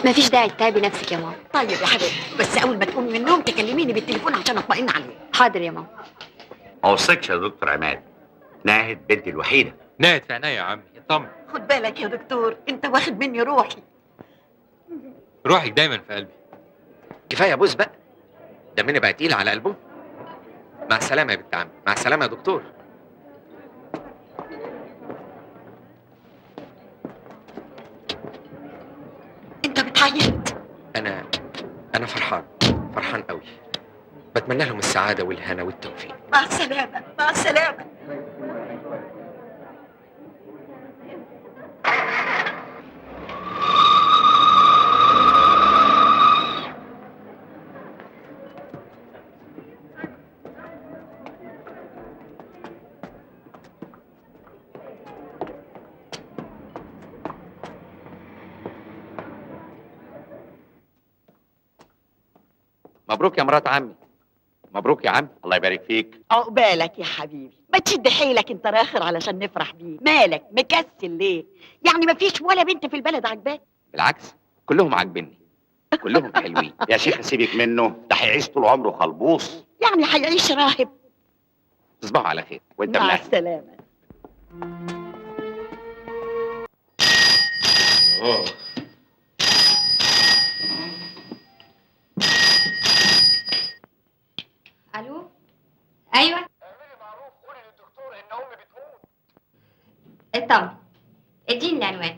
مفيش داعي تتعبي نفسك يا ماما. طيب يا حبيبتي، بس اول ما تقومي من النوم تكلميني بالتليفون عشان اطمئن عليه. حاضر يا ماما. ما وصيتش يا دكتور عماد، ناهد بنتي الوحيدة. ناهد في عينيا يا عمي، اطمن. خد بالك يا دكتور، انت واخد مني روحي. روحك دايما في قلبي. كفاية بوس بقى، دمنا بقى تقيل على قلبه. مع السلامة يا بنت عمي، مع السلامة يا دكتور. انت بتعيط؟ انا فرحان، فرحان قوي. بتمنى لهم السعادة والهنا والتوفيق. مع السلامة، مع السلامة. مبروك يا مرات عمي. مبروك يا عم. الله يبارك فيك. عقبالك يا حبيبي. ما تشد حيلك انت راخر علشان نفرح بيه. مالك مكسل ليه؟ يعني ما فيش ولا بنت في البلد عجباك؟ بالعكس، كلهم عاجبني، كلهم حلوين. يا شيخ سيبك منه، ده هيعيش طول عمره خلبوص. يعني هيعيش راهب. تصبحوا على خير. وانت مع من أهل. السلامة. الو. ايوه، اعملي معروف، قولي للدكتور ان امي بتموت. اطمن، اديني العنوان.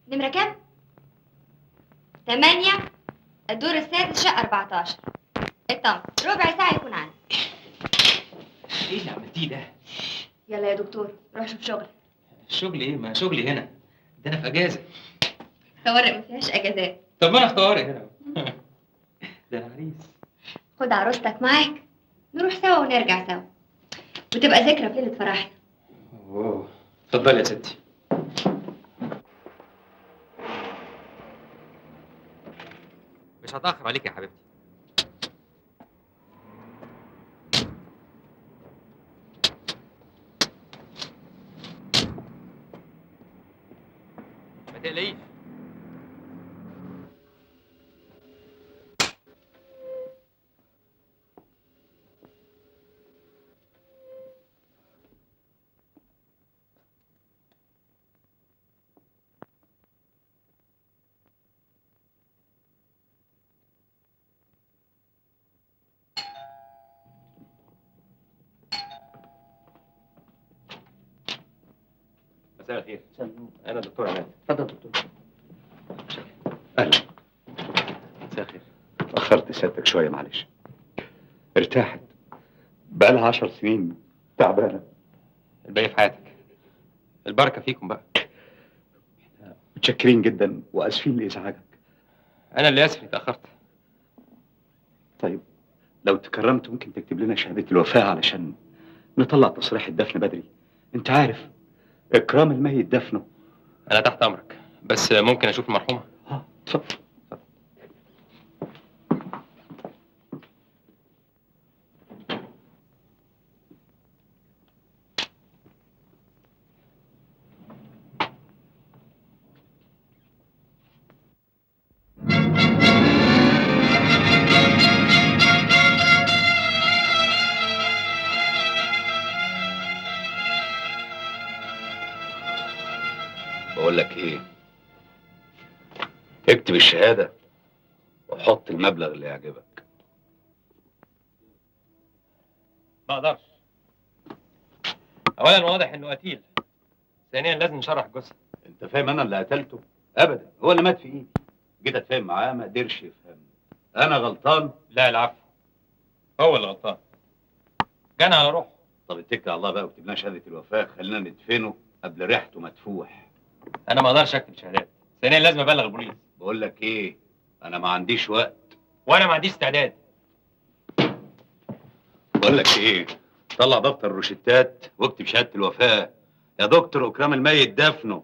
نمرة كام؟ 8، الدور السادس، شقة 14. اطمن، ربع ساعة يكون عندك. ايه اللي عملتيه ده؟ يلا يا دكتور، روح شوف شغلك. شغلي ايه؟ ما شغلي هنا، ده انا في اجازة. طوارئ ما فيهاش اجازات. طب ما انا في طوارئ هنا. ده انا عريس. خد عروستك معاك، نروح سوا ونرجع سوا، وتبقى ذكرى في ليلة فرحنا. اوه، اتفضلي يا ستي. مش هتأخر عليك يا حبيبتي. ما تقلقيش. مساء الخير. انا دكتور عماد. اتفضل دكتور. اهلا. مساء الخير. اخرت سيادتك شوية معلش. ارتاحت، بقالها 10 سنين تعبانة. الباقي في حياتك، البركة فيكم بقى. متشكرين جدا واسفين لازعاجك. انا اللي اسف اني اتاخرت. طيب لو تكرمت ممكن تكتب لنا شهادة الوفاة علشان نطلع تصريح الدفن بدري. انت عارف اكرام الميت دفنه. انا تحت امرك، بس ممكن اشوف المرحومة؟ اتفضل. بقول لك ايه، اكتب الشهادة وحط المبلغ اللي يعجبك. ما اقدرش. اولا واضح انه قتيل، ثانيا لازم نشرح الجثة. انت فاهم انا اللي قتلته؟ ابدا، هو اللي مات في ايدي. جيت اتفاهم معاه ما قدرش يفهمني. انا غلطان؟ لا العفو، هو اللي غلطان، جنى على روحه. طب اتكل على الله بقى واكتب لنا شهادة الوفاة، خلينا ندفنه قبل ريحته ما تفوح. انا ما اقدرش اكتب شهادات، ثانيا لازم ابلغ البوليس. بقول لك ايه، انا ما عنديش وقت. وانا ما عنديش استعداد. بقول لك ايه، طلع دفتر الروشتات واكتب شهادة الوفاة يا دكتور اكرام الميت دفنه.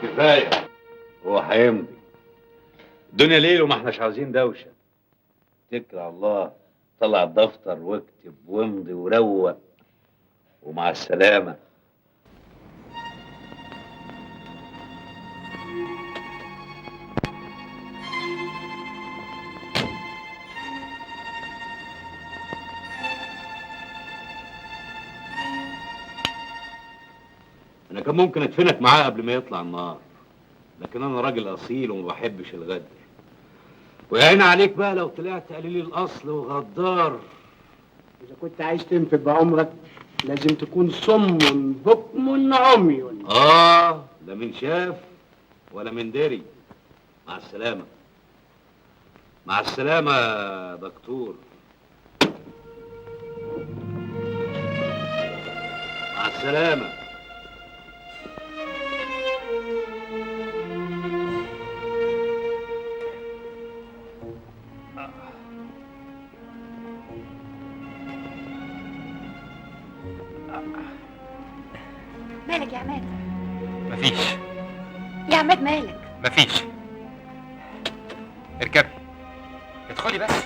كفاية، هو هيمضي. الدنيا ليل وما احناش عاوزين دوشه. اتكل على الله، طلع الدفتر واكتب وامضي وروق، ومع السلامة. انا كان ممكن ادفنك معاه قبل ما يطلع النار، لكن انا راجل اصيل وما بحبش الغدر. ويا عيني عليك بقى لو طلعت قليل الاصل وغدار. إذا كنت عايز تنفد بعمرك لازم تكون صم بكم عمي. لا من شاف ولا من دري. مع السلامة. مع السلامة يا دكتور. مع السلامة. مالك يا عماد؟ مفيش. يا عماد مالك؟ مفيش. اركبي، ادخلي بس.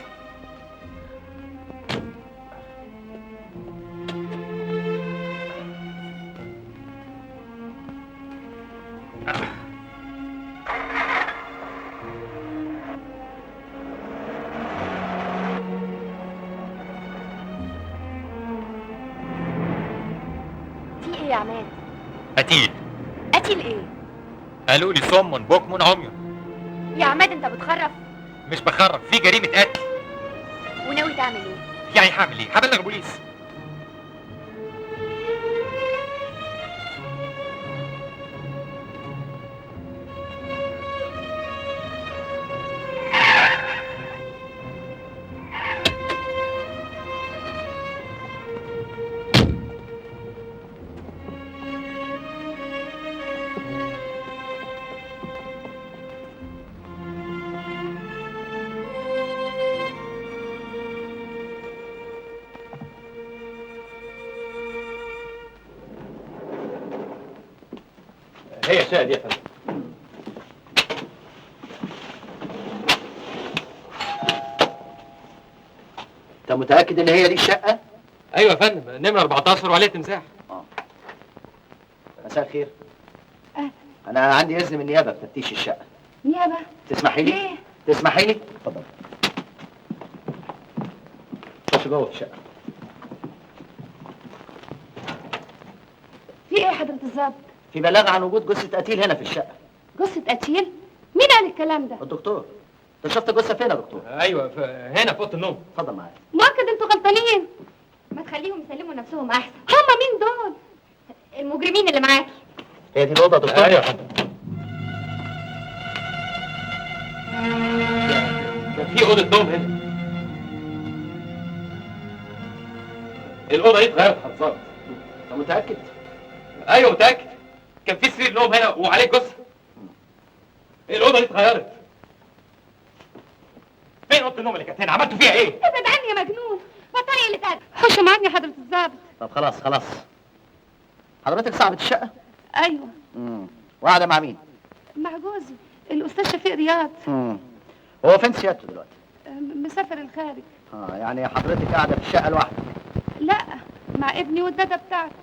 في ايه يا عماد؟ قتيل. قتيل ايه؟ قالوا لي صم بكم عمي. يا عماد انت بتخرف. مش بخرف، في جريمة قتل. وناوي تعمل ايه؟ يعني هعمل ايه؟ هبلغ البوليس. هي الشقة دي يا فندم. انت متأكد ان هي دي الشقة؟ ايوه يا فندم، نمرة 14 وعليها تمساح. مساء الخير. انا عندي اذن من النيابة بتفتيش الشقة. نيابة؟ تسمحي لي؟ ليه؟ تسمحي لي؟ اتفضل. خش جوه في الشقة. في ايه يا حضرة الظابط؟ في بلاغ عن وجود جثة قتيل هنا في الشقة. جثة قتيل؟ مين قال الكلام ده؟ الدكتور. انت شفت الجثة فين يا دكتور؟ ايوه هنا في أوضة النوم. اتفضل معايا. مؤكد انتوا غلطانين. ما تخليهم يسلموا نفسهم احسن. هما مين دول؟ المجرمين اللي معاكي. هي دي الأوضة يا دكتور؟ ايوه يا فندم. كان في أوضة نوم هنا. الأوضة دي اتغيرت حضرتك. انت متأكد؟ ايوه متأكد. كان في سرير نوم هنا وعليه جثة. الأوضة دي اتغيرت. فين أوضة النوم اللي كانت هنا؟ عملتوا فيها إيه؟ ابعد عني يا مجنون، بطلي اللي تقدر. خش معاك يا حضرة الظابط. طب خلاص خلاص. حضرتك صاحبة الشقة؟ ايوه. وقاعدة مع مين؟ مع جوزي الأستاذ شفيق رياض. هو فين سيادته دلوقتي؟ مسافر الخارج. يعني حضرتك قاعدة في الشقة لوحدك؟ لا، مع ابني والدادة بتاعته.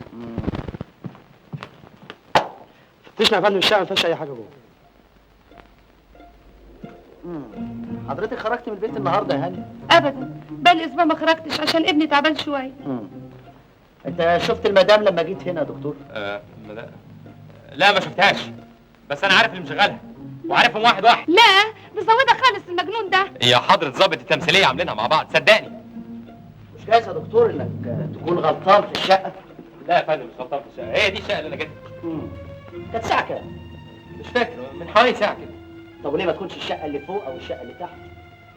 فتشنا يا فندم الشقة ما فيهاش أي حاجة جوه. حضرتك خرجت من البيت النهارده يا هاني؟ أبدا، بقالي أسبوع ما خرجتش عشان ابني تعبان شوية. أنت شفت المدام لما جيت هنا يا دكتور؟ لا ما شفتهاش، بس أنا عارف اللي مشغلها وعارفهم واحد واحد. لا مزودة خالص المجنون ده. يا حضرة ظابط التمثيلية عاملينها مع بعض، صدقني. مش جايز يا دكتور إنك تكون غلطان في الشقة؟ لا يا فندم مش غلطان في الشقة، هي دي الشقة اللي أنا جيتها. كانت ساعة كام؟ مش فاكر، من حوالي ساعة كده. طب وليه ما تكونش الشقة اللي فوق أو الشقة اللي تحت؟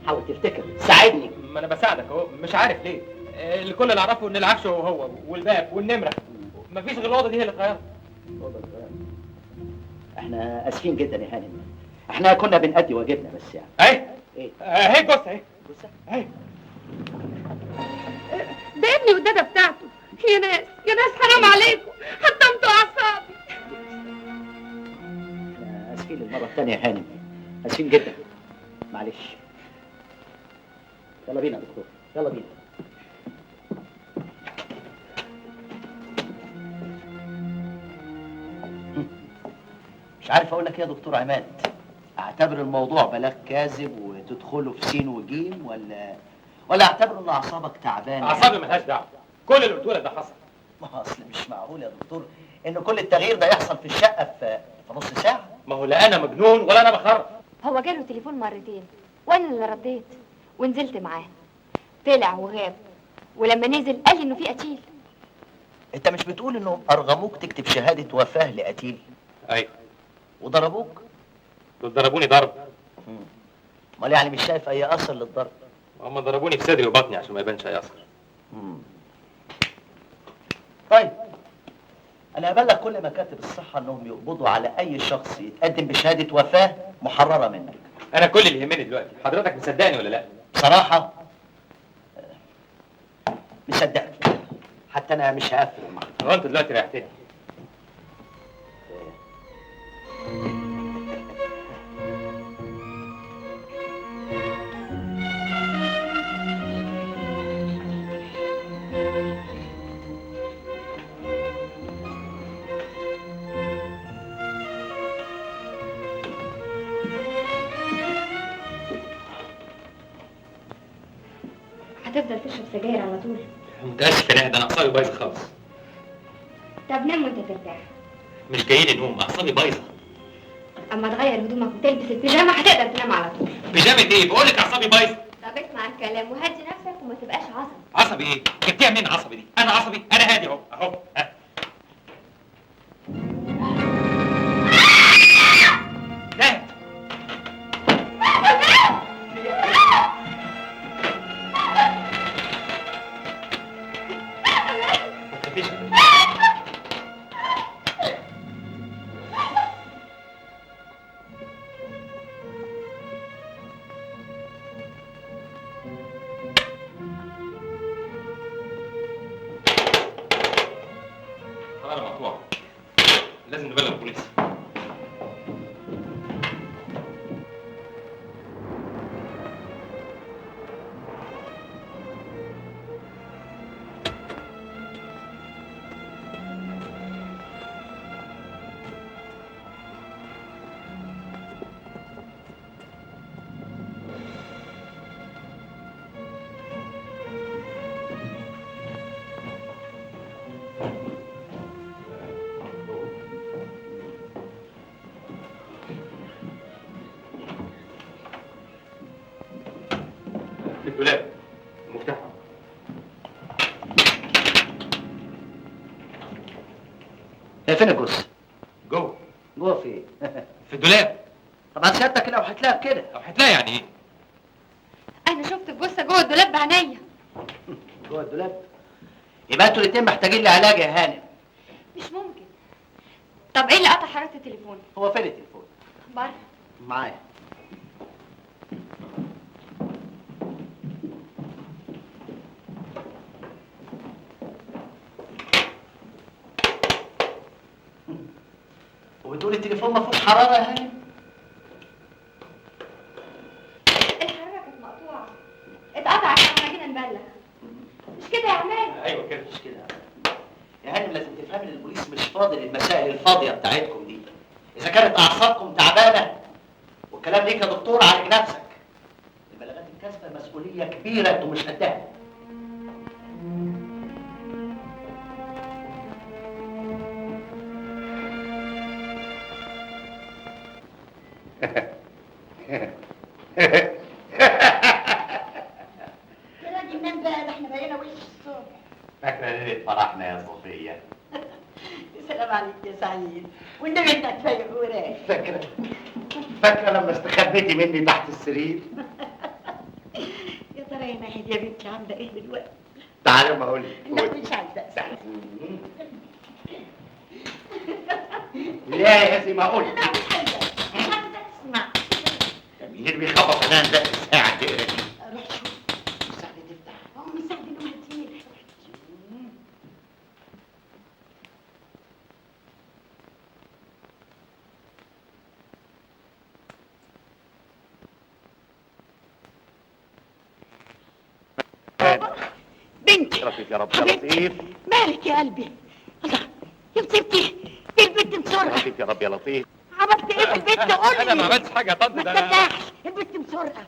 حاول تفتكر، ساعدني. ما أنا بساعدك أهو، مش عارف ليه. الكل اللي أعرفه إن العفش هو هو والباب والنمرة، مفيش غير الأوضة دي هي اللي اتغيرت. الأوضة اتغيرت. إحنا آسفين جدا يا هانم، إحنا كنا بنأدي واجبنا بس يعني. أهي. إيه؟ أهي الجثة أهي. جثة؟ أهي. ده ابني والدادة بتاعته. يا ناس يا ناس حرام عليكم، حطمتوا أعصابي. اسفين للمرة الثانية يا هانم، اسفين جدا، معلش. يلا بينا يا دكتور، يلا بينا. مش عارف اقول لك ايه يا دكتور عماد، اعتبر الموضوع بلاغ كاذب وتدخله في سين وجيم، ولا اعتبره ان اعصابك تعبانة؟ اعصابي ملهاش دعوه، كل اللي قلته لك ده حصل. ما اصل مش معقول يا دكتور ان كل التغيير ده يحصل في الشقة في نص ساعة. ما هو لا انا مجنون ولا انا بخرف. هو جاله تليفون مرتين وانا اللي رديت ونزلت معاه، طلع وغاب، ولما نزل قال لي انه في قتيل. انت مش بتقول انهم ارغموك تكتب شهادة وفاه لقتيل؟ ايوه. وضربوك؟ دول ضربوني ضرب. امال يعني مش شايف اي اثر للضرب؟ هم ضربوني في صدري وبطني عشان ما يبانش اي اثر. طيب انا هبلغ كل مكاتب الصحة انهم يقبضوا على اي شخص يتقدم بشهادة وفاه محرره منك. انا كل اللي يهمني دلوقتي حضرتك مصدقني ولا لا؟ بصراحة مصدقك، حتى انا مش هقفل المحضر. هو انت دلوقتي ريحتني. هتفضل تشرب سجاير على طول؟ متاسف يا نهد، انا اعصابي بايظة خالص. طب نام وانت ترتاح. مش جاي لي نوم، اعصابي بايظة. اما تغير هدومك وتلبس البيجامه هتقدر تنام على طول. بيجامه ايه؟ بقول لك اعصابي بايظة. طب اسمع الكلام وهدي نفسك وما تبقاش عصبي. عصبي ايه؟ جبتيها منين عصبي دي؟ انا عصبي؟ انا هادي اهو اهو. نهد، ما تخافيش. حرارة مقطوعة، لازم نبلغ البوليس. في الدولاب المفتاح. هي فين الجثة؟ جوه. جوه في ايه؟ في الدولاب. طبعا سيادتك لو هتلاقيها بكده. لو هتلاقي يعني ايه؟ انا شفت الجثة جوه الدولاب بعينيا. جوه الدولاب؟ يبقى انتوا الاثنين محتاجين لعلاج يا هانم. مش ممكن. طب ايه اللي قطع حرارة التليفون؟ هو فين التليفون؟ بره. معايا. وبتقول التليفون ما فيهوش حرارة يا هانم؟ الحرارة كانت مقطوعة، اتقطعت لما جينا نبلغ. مش كده يا عماد؟ ايوه كده. مش كده يا هانم، لازم تفهم ان البوليس مش فاضي للمسائل الفاضيه بتاعتكم دي. اذا كانت اعصابكم تعبانة، والكلام ليك يا دكتور، عالج نفسك. البلاغات الكاذبة مسؤولية كبيرة انتوا مش قدها. يا راجل نام بقى، ده احنا بقينا وش الصبح. فاكرة ليلة فرحنا يا صفية؟ يا سلام عليك يا سعيد، والنبي انت كفاية وراك. فاكرة فاكرة لما استخبيتي مني تحت السرير؟ يا ترى يا ناهد يا بنتي عاملة ايه دلوقتي؟ تعالي ما اقول لك. لا مش عايزة اسأل. لا يا زي ما اقول لا مش عايزة، مش عايزة اسمع. مين اللي بيخبط علينا ده الساعة دي؟ روح شوف. الساعة دي تفتح. ام سعد نومها تقيل. لطيف يا رب، يا لطيف. مالك يا قلبي؟ الله يا مصيبتي، دي البنت مسرقه. يا لطيف يا رب، يا لطيف. عملت ايه في البنت؟ قول لي. انا ما عملتش حاجة يا طنط. ما تفتحش، البنت مسرقه.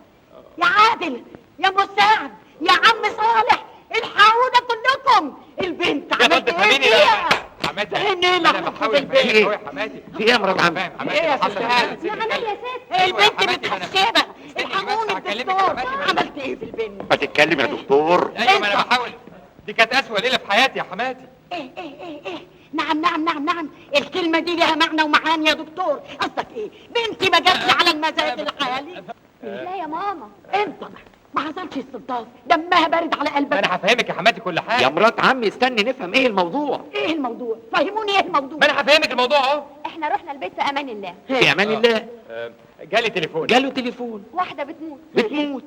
يا عادل، يا مساعد، يا عم صالح، الحقونا كلكم، البنت عملت ايه فيها؟ حماتي فهمني. انا بحاول افهمك اهو يا حماتي. في ايه يا مرات عمي؟ ايه يا ست؟ يا ست البنت متحسبه، الحقوني الدكتور. عملت ايه في البنت؟ ما تتكلم يا دكتور. ايوه ما انا بحاول، دي كانت اسوأ ليلة في حياتي يا حماتي. ايه ايه ايه ايه؟ نعم نعم نعم نعم، الكلمة دي لها معنى ومعاني يا دكتور. قصدك ايه؟ بنتي ما جاتش على المزاج العالي. لا يا ماما. انت ما حصلش استلطاف، دمها بارد على قلبك. ما انا هفهمك يا حماتي كل حاجة. يا مرات عمي استني نفهم ايه الموضوع. ايه الموضوع؟ فهموني ايه الموضوع. ما انا هفهمك الموضوع اهو. احنا رحنا البيت في امان الله. في امان الله. جالي تليفون. جاله تليفون. واحدة بتموت. بتموت.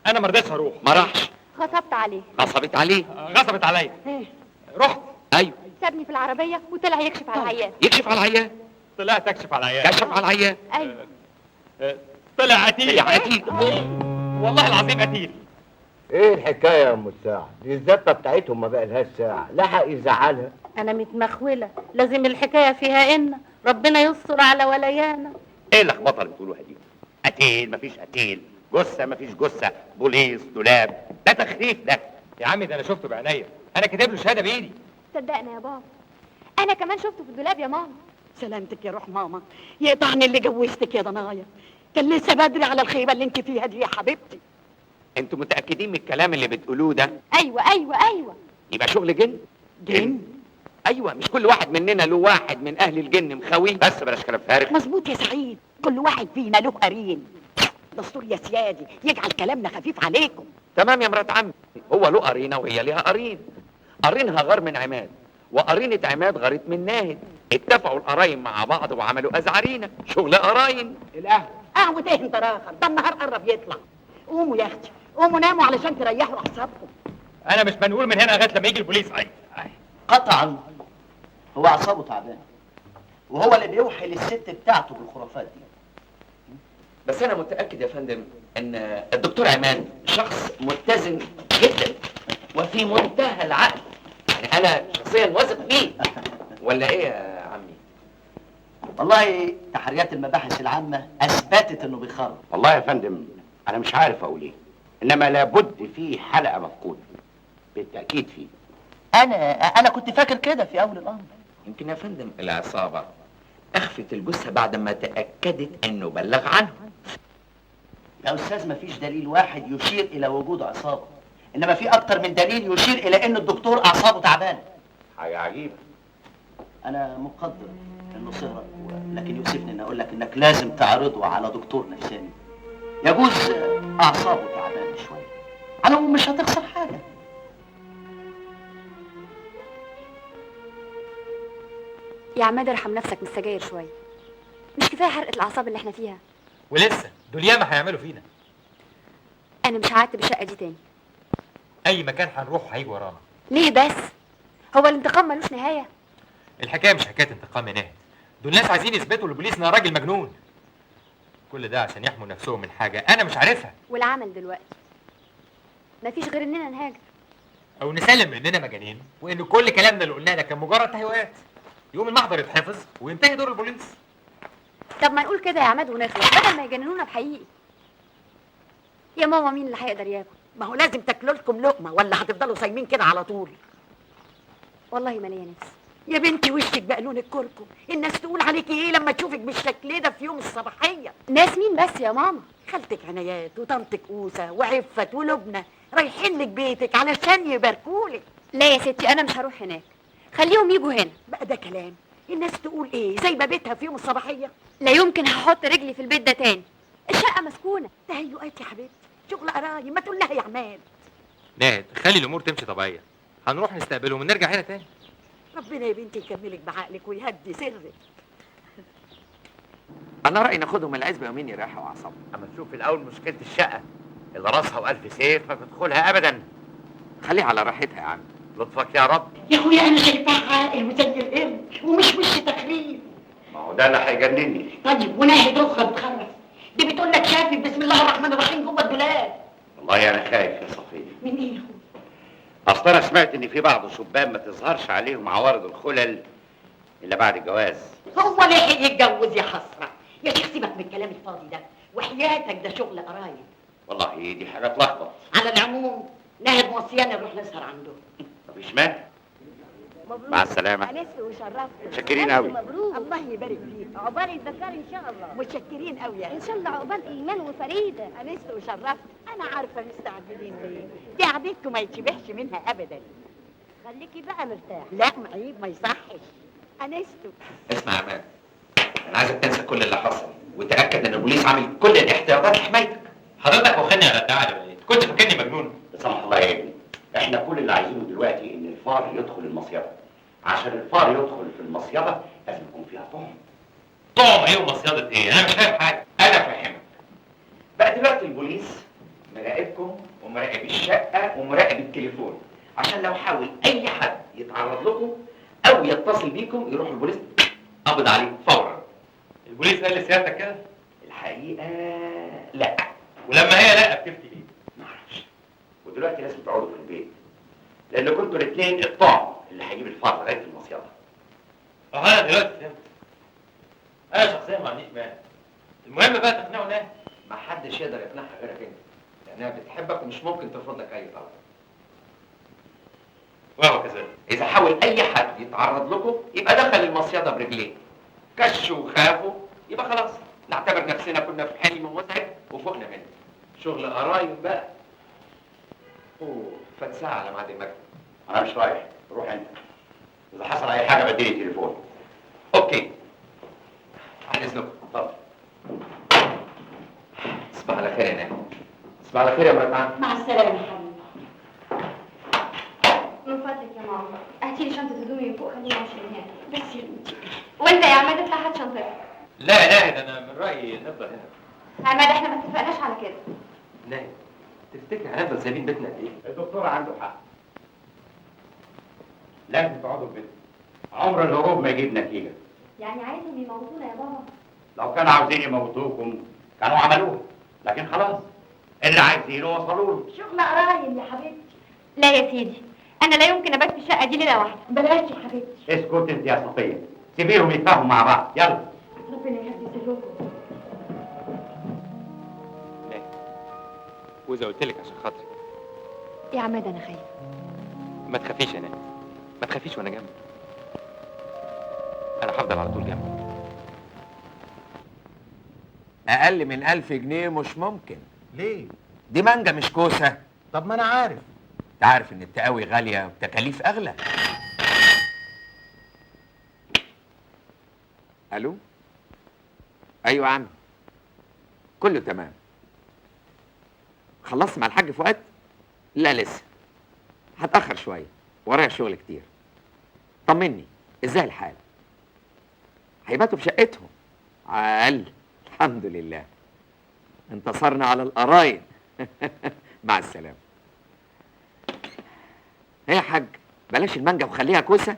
انا ما رضيتش اروح. ما راحش. غصبت عليه. غصبت عليه. غصبت عليا. رحت. ايوه. سابني في العربية وطلع يكشف على العيان. يكشف على العيان. طلعت اكشف على العيان. كشف على العيان. ايوه. طلع قتيل. طلع قتيل. والله العظيم قتيل. ايه الحكاية يا ام الساعة؟ دي الزفه بتاعتهم ما بقالهاش ساعة، لحق يزعلها. انا متمخوله، لازم الحكاية فيها ان ربنا يستر على وليانا. ايه اللخبطة اللي بتقولوها دي؟ قتيل مفيش قتيل، جثة مفيش جثة، بوليس دولاب، ده تخريف ده. يا عمي ده انا شفته بعينيا، انا كاتب له شهادة بايدي. صدقنا يا بابا، انا كمان شفته في الدولاب يا ماما. سلامتك يا روح ماما، يقطعني اللي جوزتك يا ضنايا، كان لسه بدري على الخيبه اللي انت فيها دي يا حبيبتي. انتوا متاكدين من الكلام اللي بتقولوه ده؟ ايوه ايوه ايوه. يبقى شغل جن؟ جن؟ ايوه، مش كل واحد مننا له واحد من اهل الجن مخاوي؟ بس بلاش كلام فارغ. مظبوط يا سعيد، كل واحد فينا له قرين. دستور يا سيادي يجعل كلامنا خفيف عليكم. تمام يا مرات عمي، هو له قرينه وهي ليها قرين. قرينها غار من عماد، وقرينه عماد غارت من ناهد. اتفقوا القراين مع بعض وعملوا ازعرينه، شغل قراين. القهوة. قهوة ايه انت راخر؟ ده النهار قرب يطلع. قوموا يا اختي، قوموا ناموا علشان تريحوا اعصابكم. انا مش منقول من هنا لغاية لما يجي البوليس. قطعا هو اعصابه تعبانة، وهو اللي بيوحي للست بتاعته بالخرافات دي. بس انا متاكد يا فندم ان الدكتور عماد شخص متزن جدا وفي منتهى العقل، يعني انا شخصيا واثق فيه. ولا ايه يا عمي؟ والله تحريات المباحث العامة اثبتت انه بيخرب. والله يا فندم انا مش عارف اقول ايه، انما لابد في حلقة مفقودة بالتاكيد. فيه انا كنت فاكر كده في اول الامر. يمكن يا فندم العصابة اخفت الجثة بعد ما تاكدت انه بلغ عنه. يا استاذ مفيش دليل واحد يشير الى وجود عصابة، انما في اكتر من دليل يشير الى ان الدكتور اعصابه تعبانة. حاجة عجيبة. انا مقدر انه سهرك، لكن يؤسفني ان اقول لك انك لازم تعرضه على دكتور نفساني. يجوز اعصابه تعبانة شوية، على العموم مش هتخسر حاجة. يا عماد ارحم نفسك من السجاير شوية، مش كفاية حرقه الاعصاب اللي احنا فيها؟ ولسه دول ياما هيعملوا فينا. انا مش هعتب الشقة دي تاني. اي مكان هنروحه هيجي ورانا. ليه بس؟ هو الانتقام ملوش نهاية؟ الحكاية مش حكاية انتقام يا ناهد، دول ناس عايزين يثبتوا للبوليس انها راجل مجنون. كل ده عشان يحموا نفسهم من حاجة انا مش عارفها. والعمل دلوقتي مفيش غير اننا نهاجر او نسلم اننا مجانين، وان كل كلامنا اللي قلناه ده كان مجرد تهيؤات. يقوم المحضر يتحفظ وينتهي دور البوليس. طب ما نقول كده يا عماد ونخلص بدل ما يجننونا بحقيقي. يا ماما مين اللي هيقدر ياكل؟ ما هو لازم تاكلوا لكم لقمة ولا هتفضلوا صايمين كده على طول. والله ما ليا نفس يا بنتي، وشك بقى لون الكركم، الناس تقول عليكي ايه لما تشوفك بالشكل ده في يوم الصباحية؟ ناس مين بس يا ماما؟ خالتك عنايات وطنطك اوسه وعفت ولبنى رايحين لك بيتك علشان يباركولك. لا يا ستي انا مش هروح هناك، خليهم يجوا هنا. بقى ده كلام؟ الناس تقول ايه؟ زي ما بيتها في يوم الصباحية. لا يمكن هحط رجلي في البيت ده تاني، الشقة مسكونة. تهيؤات يا حبيبتي، شغل قرايب، ما تقول لها يا عماد. ناهد خلي الامور تمشي طبيعية، هنروح نستقبلهم ونرجع هنا تاني. ربنا يا بنتي يكملك بعقلك ويهدي سرك. انا رايي ناخدهم العزبة يومين يريحوا اعصابهم. اما تشوف الاول مشكلة الشقة اللي راسها والف سيف ما تدخلها ابدا. خليها على راحتها يا عم. لطفك يا رب. يا اخويا انا شايفاه عاقل وزي القرد ومش وش تخريب. ما هو ده اللي هيجنني. طيب وناهد رخرة بتخرف، دي بتقول لك شافت بسم الله الرحمن الرحيم جوه الدولاب. والله انا خايف يا صفيه. من ايه يا اخويا؟ اصل انا سمعت ان في بعض الشبان ما تظهرش عليهم عوارض الخلل الا بعد الجواز. هو لحق يتجوز يا حسرة؟ يا شيخ سيبك من الكلام الفاضي ده، وحياتك ده شغل قرايب. والله دي حاجة تلخبط. على العموم ناهد موصيانا نروح نسهر عندهم. مفيش مانع. مع السلامة. انست وشرفت. متشكرين قوي. مبروك. الله يبارك فيك. عقبال الذكر ان شاء الله. متشكرين قوي يا ان شاء الله عقبال ايمان وفريدة. انست وشرفت. انا عارفه مستعجلين ليه، دي عادتكم ما يتشبهش منها ابدا. خليكي بقى مرتاح. لا عيب ما يصحش. انستوا. اسمع يا عماد، انا عايزك تنسى كل اللي حصل وتاكد ان البوليس عامل كل الاحتياطات لحمايتك. حضرتك واخدني على الدعاية ولا ايه؟ كنت فاكرني مجنون؟ لا سمح الله يا ابني، احنا كل اللي عايزينه دلوقتي ان الفار يدخل المصيده. عشان الفار يدخل في المصيده لازم يكون فيها طعم. طعم ايه ومصيده ايه؟ انا مش فاهم حاجة. انا فاهمك. بقى دلوقتي البوليس مراقبكم ومراقب الشقة ومراقب التليفون، عشان لو حاول اي حد يتعرض لكم او يتصل بيكم يروح البوليس قبض عليه فورا. البوليس قال لسيادتك كده؟ الحقيقة لا. ولما هي لا بتفتي ليه؟ معرفش. ودلوقتي لازم تقعدوا في البيت، لان كنتوا الاثنين الطعم اللي هيجيب الفار لغاية المصيده. انا دلوقتي فهمت. انا شخصيا ما عنديش مانع. المهم بقى تقنعوا ناهد. ما حدش يقدر يقنعها غيرك انت، لانها بتحبك ومش ممكن ترفض لك اي طلب. وهو كذلك. اذا حاول اي حد يتعرض لكم يبقى دخل المصيده برجليه. كشوا وخافوا يبقى خلاص نعتبر نفسنا كنا في حلم مزعج وفوقنا منه. شغل قرايب بقى. اوه فات ساعة على ميعاد المكتب. انا مش رايح، روح انت. اذا حصل اي حاجة بديني تليفون. okay. عن اذنكم. اتفضل. تصبح على خير يا ناهد. تصبح على خير يا مرات عم. مع السلامة يا حبيبي. من فضلك يا ماما هاتي لي شنطه هدومي من فوق، خليني امشي من هنا. بس يا بنتي. وانت يا عماد اطلع هات شنطتك. لا يا ناهد، انا من رايي نفضل هنا. عماد احنا ما اتفقناش على كده. ناهد تفتكر هنفضل سايبين بيتنا قد ايه؟ الدكتور عنده حق. لازم تقعدوا في بيتكم. عمر الهروب ما يجيب نتيجة. يعني عايزهم يموتونا يا بابا؟ لو كانوا عاوزين يموتوكم كانوا عملوه، لكن خلاص اللي عايزينه وصلوا له. شغل قرايب يا حبيبتي. لا يا سيدي، انا لا يمكن ابات في الشقة دي ليلة واحدة. بلاش يا حبيبتي. اسكت انت يا صفيه، سيبيهم يتفاهموا مع بعض. يلا. ربنا يهدي سركم. ناهد، واذا قلت لك عشان خاطري يا عماد انا خايفة. ما تخافيش يا ناهد، ما تخافيش وانا جنبك. انا هفضل على طول جنبك. اقل من 1000 جنيه مش ممكن. ليه؟ دي مانجا مش كوسة. طب ما انا عارف. انت عارف ان التقاوي غالية والتكاليف اغلى. الو. ايوه يا عم، كله تمام. خلصت مع الحاج فؤاد؟ لا لسه، هتاخر شوية، ورايا شغل كتير. طمني ازاي الحال؟ هيباتوا في شقتهم؟ عال، الحمد لله انتصرنا على القرايب. مع السلامة. ايه يا حاج، بلاش المانجا وخليها كوسة.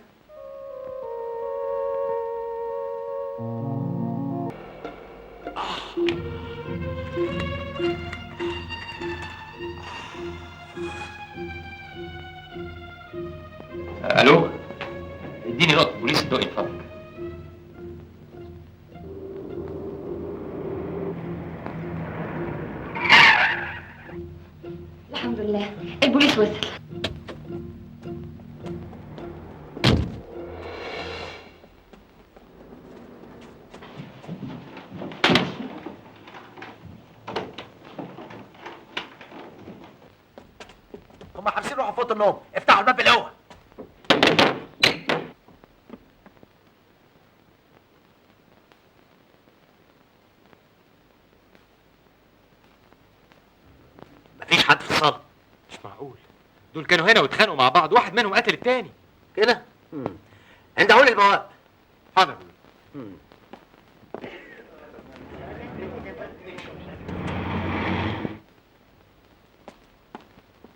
الو، اديني نقطة بوليس الدقي من فضلك. الحمد لله البوليس وصل. هم حابسين روحهم في اوضة النوم، افتحوا الباب الاول. مفيش حد في الصاله. مش معقول، دول كانوا هنا واتخانقوا مع بعض، واحد منهم قتل التاني. كده؟ اندهوا لي البواب. حاضر.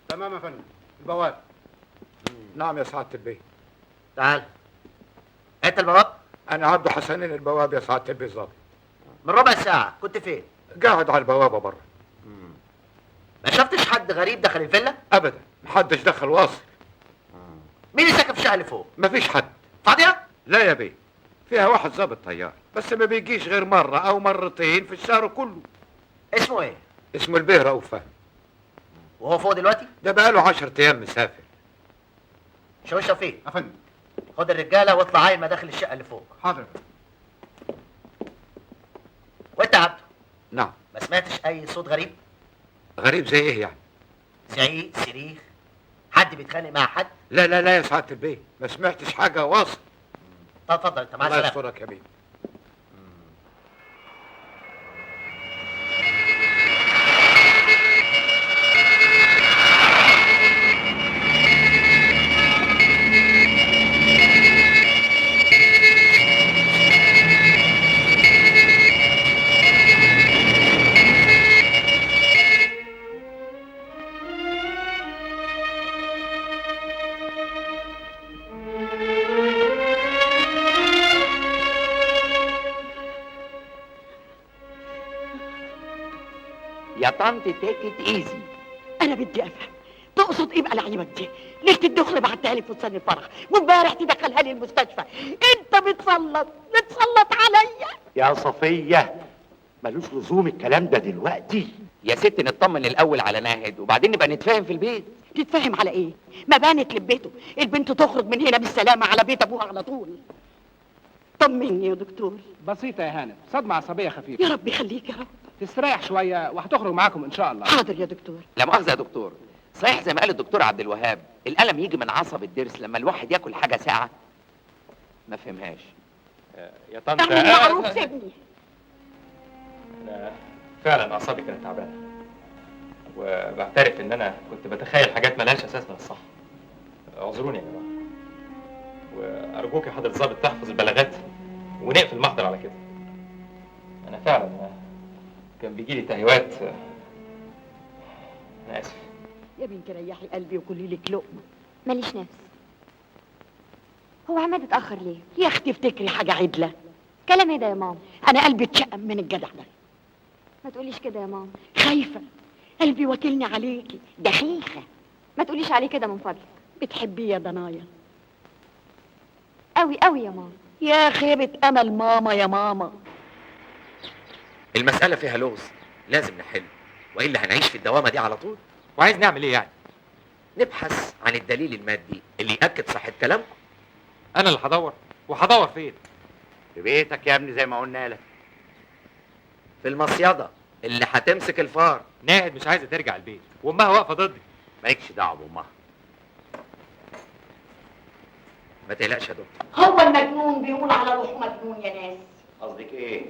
تمام يا فندم. البواب. نعم يا سعادة البيه. تعال. انت البواب؟ انا عبده حسنين البواب يا سعادة البيه الظابط. من ربع ساعة كنت فين؟ قاعد على البوابة بره. ما شفتش حد غريب دخل الفيلا؟ ابدا، محدش دخل واصل. مين اللي ساكن في الشقة اللي فوق؟ مفيش حد. فاضية؟ لا يا بيه، فيها واحد ظابط طيار بس ما بيجيش غير مرة او مرتين في الشهر كله. اسمه ايه؟ اسمه البيه رؤوف فهمي. وهو فوق دلوقتي؟ ده بقاله 10 ايام مسافر. شوي شفيق. يا فندم. خد الرجالة واطلع عاين مداخل الشقة اللي فوق. حاضر. وانت يا عبده؟ نعم. ما سمعتش اي صوت غريب؟ غريب زي ايه يعني؟ زعيق، صريخ، حد بيتخانق مع حد؟ لا لا لا يا سعادة البيه، ما سمعتش حاجة واصل. طب اتفضل انت، مع الله السلامة. يسترك يا بيه. يا طنط take it easy. انا بدي افهم تقصد ايه بقلاعيبك دي؟ ليلة الدخلة بعتها لي فستان الفرح، وامبارح تدخلها لي المستشفى، انت بتسلط عليا. يا صفية ملوش لزوم الكلام ده دلوقتي. يا ست نطمن الاول على ناهد وبعدين نبقى نتفاهم في البيت. تتفاهم على ايه؟ ما بانت لبيته، البنت تخرج من هنا بالسلامة على بيت ابوها على طول. طمني يا دكتور. بسيطة يا هانم، صدمة عصبية خفيفة. يا رب يخليك يا رب. تستريح شوية وهتخرج معاكم ان شاء الله. حاضر يا دكتور. لا مؤاخذة يا دكتور، صحيح زي ما قال الدكتور عبد الوهاب الألم يجي من عصب الضرس لما الواحد ياكل حاجة ساقعة؟ ما فهمهاش. يا طنط اعمل معروف سيبني. أنا فعلا أعصابي كانت تعبانة، وبعترف إن أنا كنت بتخيل حاجات ملهاش أساس من الصح. اعذروني يا جماعة، وأرجوك يا حضرة الضابط تحفظ البلاغات ونقفل المحضر على كده. أنا فعلا كان بيجيلي تهيؤات. أنا آسف. يا بنتي ريحي قلبي وكلي لك لقمة. ماليش نفس. هو عماد اتأخر ليه؟ يا اختي افتكري حاجة عدلة. كلام ايه ده يا ماما؟ أنا قلبي اتشقم من الجدع ده. ما تقوليش كده يا ماما. خايفة، قلبي واكلني عليكي، دخيخة. ما تقوليش عليه كده من فضلك. بتحبيه يا ضنايا؟ قوي قوي يا ماما. يا خيبة أمل ماما يا ماما. المسألة فيها لغز لازم نحله، وإلا هنعيش في الدوامة دي على طول. وعايز نعمل إيه يعني؟ نبحث عن الدليل المادي اللي يأكد صحة كلامكم. أنا اللي هدور، وهدور فين؟ في بيتك يا ابني زي ما قلنا لك. في المصيدة اللي هتمسك الفار. ناهد مش عايزة ترجع البيت وأمها واقفة ضدي. مالكش دعوة بأمها. ما تقلقش يا دكتور. هو المجنون بيقول على روحه مجنون يا ناس. قصدك ايه؟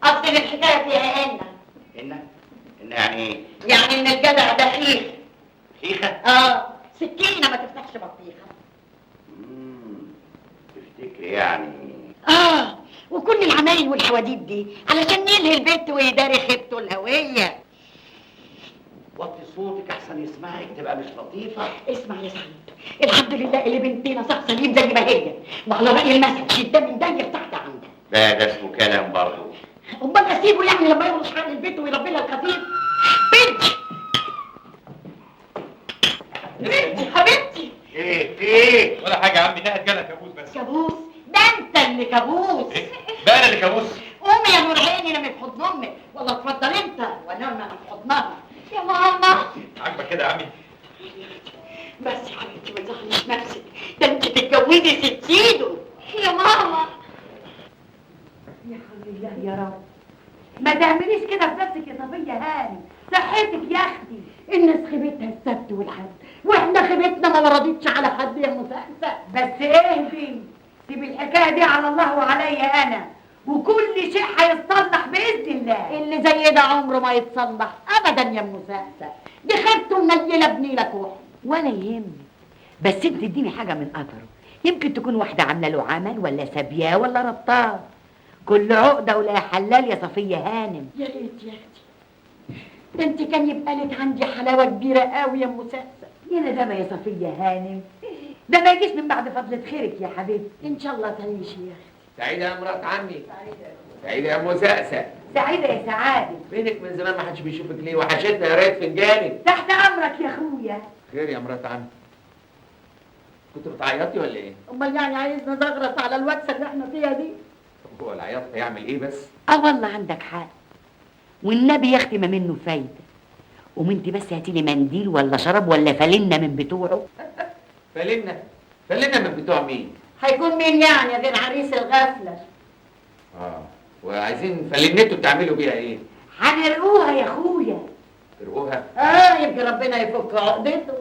قصدي ان الحكاية فيها إن. إن؟ إن يعني ايه؟ يعني إن الجدع ده خيخ. خيخة؟ آه، سكينة ما تفتحش بطيخة. تفتكري يعني؟ آه، وكل العمايل والحواديت دي علشان يلهي البيت ويداري خيبته الهوية. وطي صوتك احسن يسمعك تبقى مش لطيفة. اسمع يا سعيد، الحمد لله اللي بنتنا صح سليم زي ما هي، وعلى رأي المثل شدة من ده تحت عندك. ده اسمه كلام برضه. امال اسيبه يعني لما يورش حق البيت ويربي لها الخفيف؟ بنتي بنتي حبيبتي. ايه في ايه؟ ولا حاجة يا عمي، ناهد جالها كابوس بس. كابوس؟ ده انت اللي كابوس. ايه؟ ده انا اللي كابوس؟ قومي يا نور عيني نامي في حضن امك، ولا اتفضل انت ونام في حضنها. يا ماما عاجبك كده يا عمي؟ بس يا حبيبتي ما تزعليش نفسك، ده انت تتجوزي ست سيدو. يا ماما. يا حول الله يا رب، ما تعمليش كده في نفسك يا صفية هاني، صحتك يا اختي. الناس خيبتها السبت والحد، واحنا خيبتنا ما وردتش على حد يا مسأسة. بس اهدي، سيبي الحكاية دي على الله وعليا انا، وكل شيء هيتصلح باذن الله. اللي زي ده عمره ما يتصلح ابدا يا مسأسة، دي خيبته منيله بنيلك وحده. ولا يهمك، بس انت اديني حاجة من قطرة، يمكن تكون واحدة عامله له عمل ولا سابياه ولا ربطاه. كل عقده ولا حلال يا صفيه هانم. يا ريت يا اختي، ده انت كان يبقى لك عندي حلاوة كبيرة قوي يا مسأسة. يا ندامه يا صفيه هانم، ده ما يجيش من بعد فضلة خيرك يا حبيبتي. ان شاء الله تعيشي يا اختي. سعيدة يا مرات عمي. سعيدة يا مسأسة. سعيدة يا سعادة. فينك من زمان ما حدش بيشوفك ليه؟ وحشتنا يا ريت فنجانك. تحت امرك يا اخويا. خير يا مرات عمي. كنت بتعيطي ولا ايه؟ امال يعني عايزنا نزغرط على الوكسه اللي احنا فيها دي؟ طب هو العياط هيعمل ايه بس؟ اه والله عندك حق، والنبي يا اختي ما منه فايده. قوم انت بس هاتي لي منديل ولا شراب ولا فلنه من بتوعه. فلنه؟ فلنه من بتوع مين؟ هيكون مين يعني غير عريس الغفلة؟ اه، وعايزين فلنته تعملوا بيها ايه؟ هنرقوها يا اخويا. ترقوها؟ اه، يمكن ربنا يفك عقدته.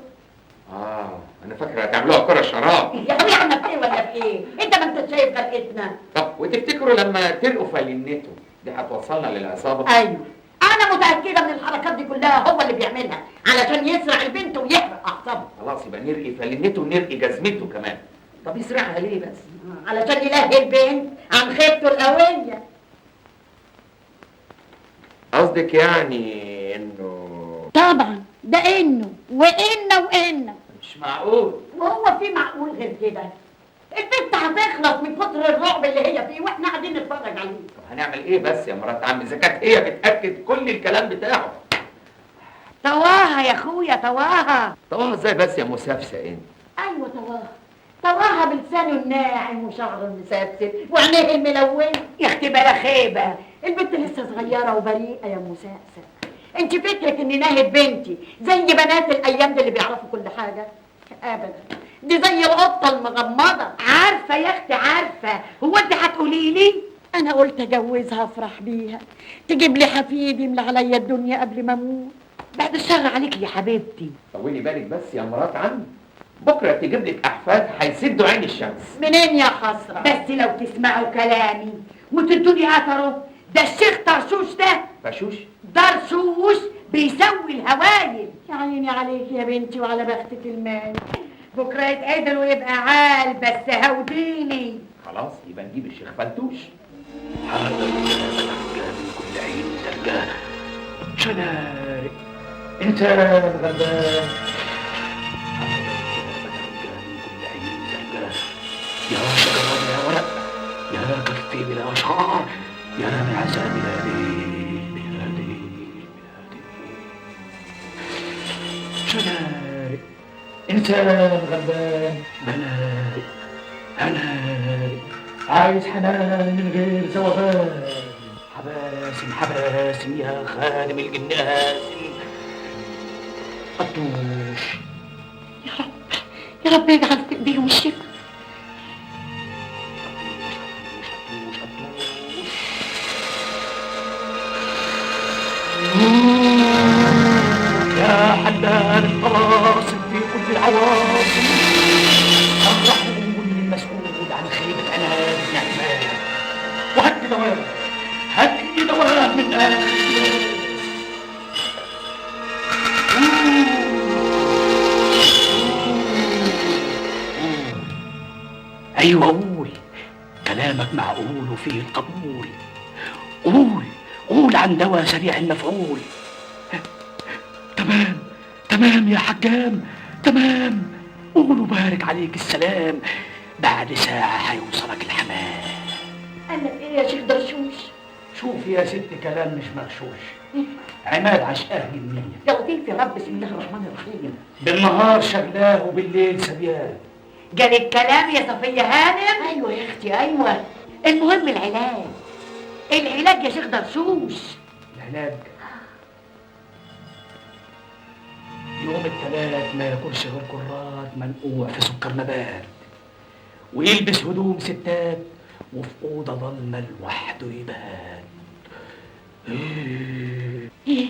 اه، انا فاكره هتعملوها كره شراب. يا اخويا احنا في ايه ولا في ايه؟ انت ما انت شايف غرقتنا. طب وتفتكروا لما ترقوا فلنته دي هتوصلنا للعصابه؟ ايوه، انا متاكدة من الحركات دي كلها هو اللي بيعملها علشان يسرع البنت ويحرق اعصابها. خلاص يبقى نرقي فلنته ونرقي جزمته كمان. طب يسرعها ليه بس؟ علشان يلهي البنت عن خيبته القوية. قصدك يعني انه طبعا ده انه وإنه وإنه مش معقول. وهو في معقول غير كده؟ البنت هتخلص من كتر الرعب اللي هي فيه واحنا قاعدين نتفرج عليه. طب هنعمل ايه بس يا مرات عم اذا كانت هي بتاكد كل الكلام بتاعه؟ طواها يا اخويا طواها. طواها ازاي بس يا مسافسه انت؟ ايوه طواها، طواها بلسانه الناعم وشعره المسبسب وعينيه الملونة. يا اختي بلا خيبه، البنت لسه صغيرة وبريئه يا مسافسه. انت فكرك ان ناهد بنتي زي بنات الايام دي اللي بيعرفوا كل حاجة؟ ابدا، دي زي القطة المغمضه. عارفه يا اختي عارفه، هو انت هتقولي لي؟ انا قلت اجوزها افرح بيها، تجيب لي حفيد يملى عليا الدنيا قبل ما اموت. بعد الشر عليك يا حبيبتي. طولي بالك بس يا مرات عمي، بكره تجيب لك احفاد هيسدوا عين الشمس. منين يا حسرة؟ بس لو تسمعوا كلامي وتدوني اثره، ده الشيخ طرشوش ده. فشوش؟ درشوش بيسوي الهوايل. يا عيني عليك يا بنتي وعلى بختك المال. بكره يتعدل ويبقى عال، بس هوديني. خلاص يبقى نجيب الشيخ فلتوش. حاضر من كل عين زرقاء شنارق انسان غلبان. من كل عين زرقاء يا شجرة بلا ورق، يا كفي بلا شعر، يا معزة بلا ديل بلا ديل بلا ديل. شنارق انسان غلبان بنارق هنارق عايز حنان من غير زوغان. حباسم حباسم يا خادم الجناسم قدوش. يا رب يا رب اجعل في ايديهم الشفاء. قدوش قدوش قدوش. يا حلال الطلاسم في كل العواصم، فرحوني المسؤول عن خيبة عناد بن عثمان، وهات لي دواء، هات لي دواء من آخر البلاد. أيوة قول، كلامك معقول وفيه القبول. قول قول عن دواء سريع المفعول. تمام تمام يا حجام تمام، قول وبارك عليك السلام، بعد ساعة هيوصلك الحمام. قال لك ايه يا شيخ درشوش؟ شوف يا ست كلام مش مغشوش، عماد عشقاه جنية. يا لطيف يا رب، بسم الله الرحمن الرحيم. بالنهار شغلاه وبالليل سبياه. جال الكلام يا صفية هانم. ايوه يا اختي ايوه. المهم العلاج، العلاج يا شيخ درشوش. العلاج يوم التلات ما ياكلش غير كرات منقوع في سكر نبات، ويلبس هدوم ستات، وفي اوضة ضلمة لوحده يبات. ايه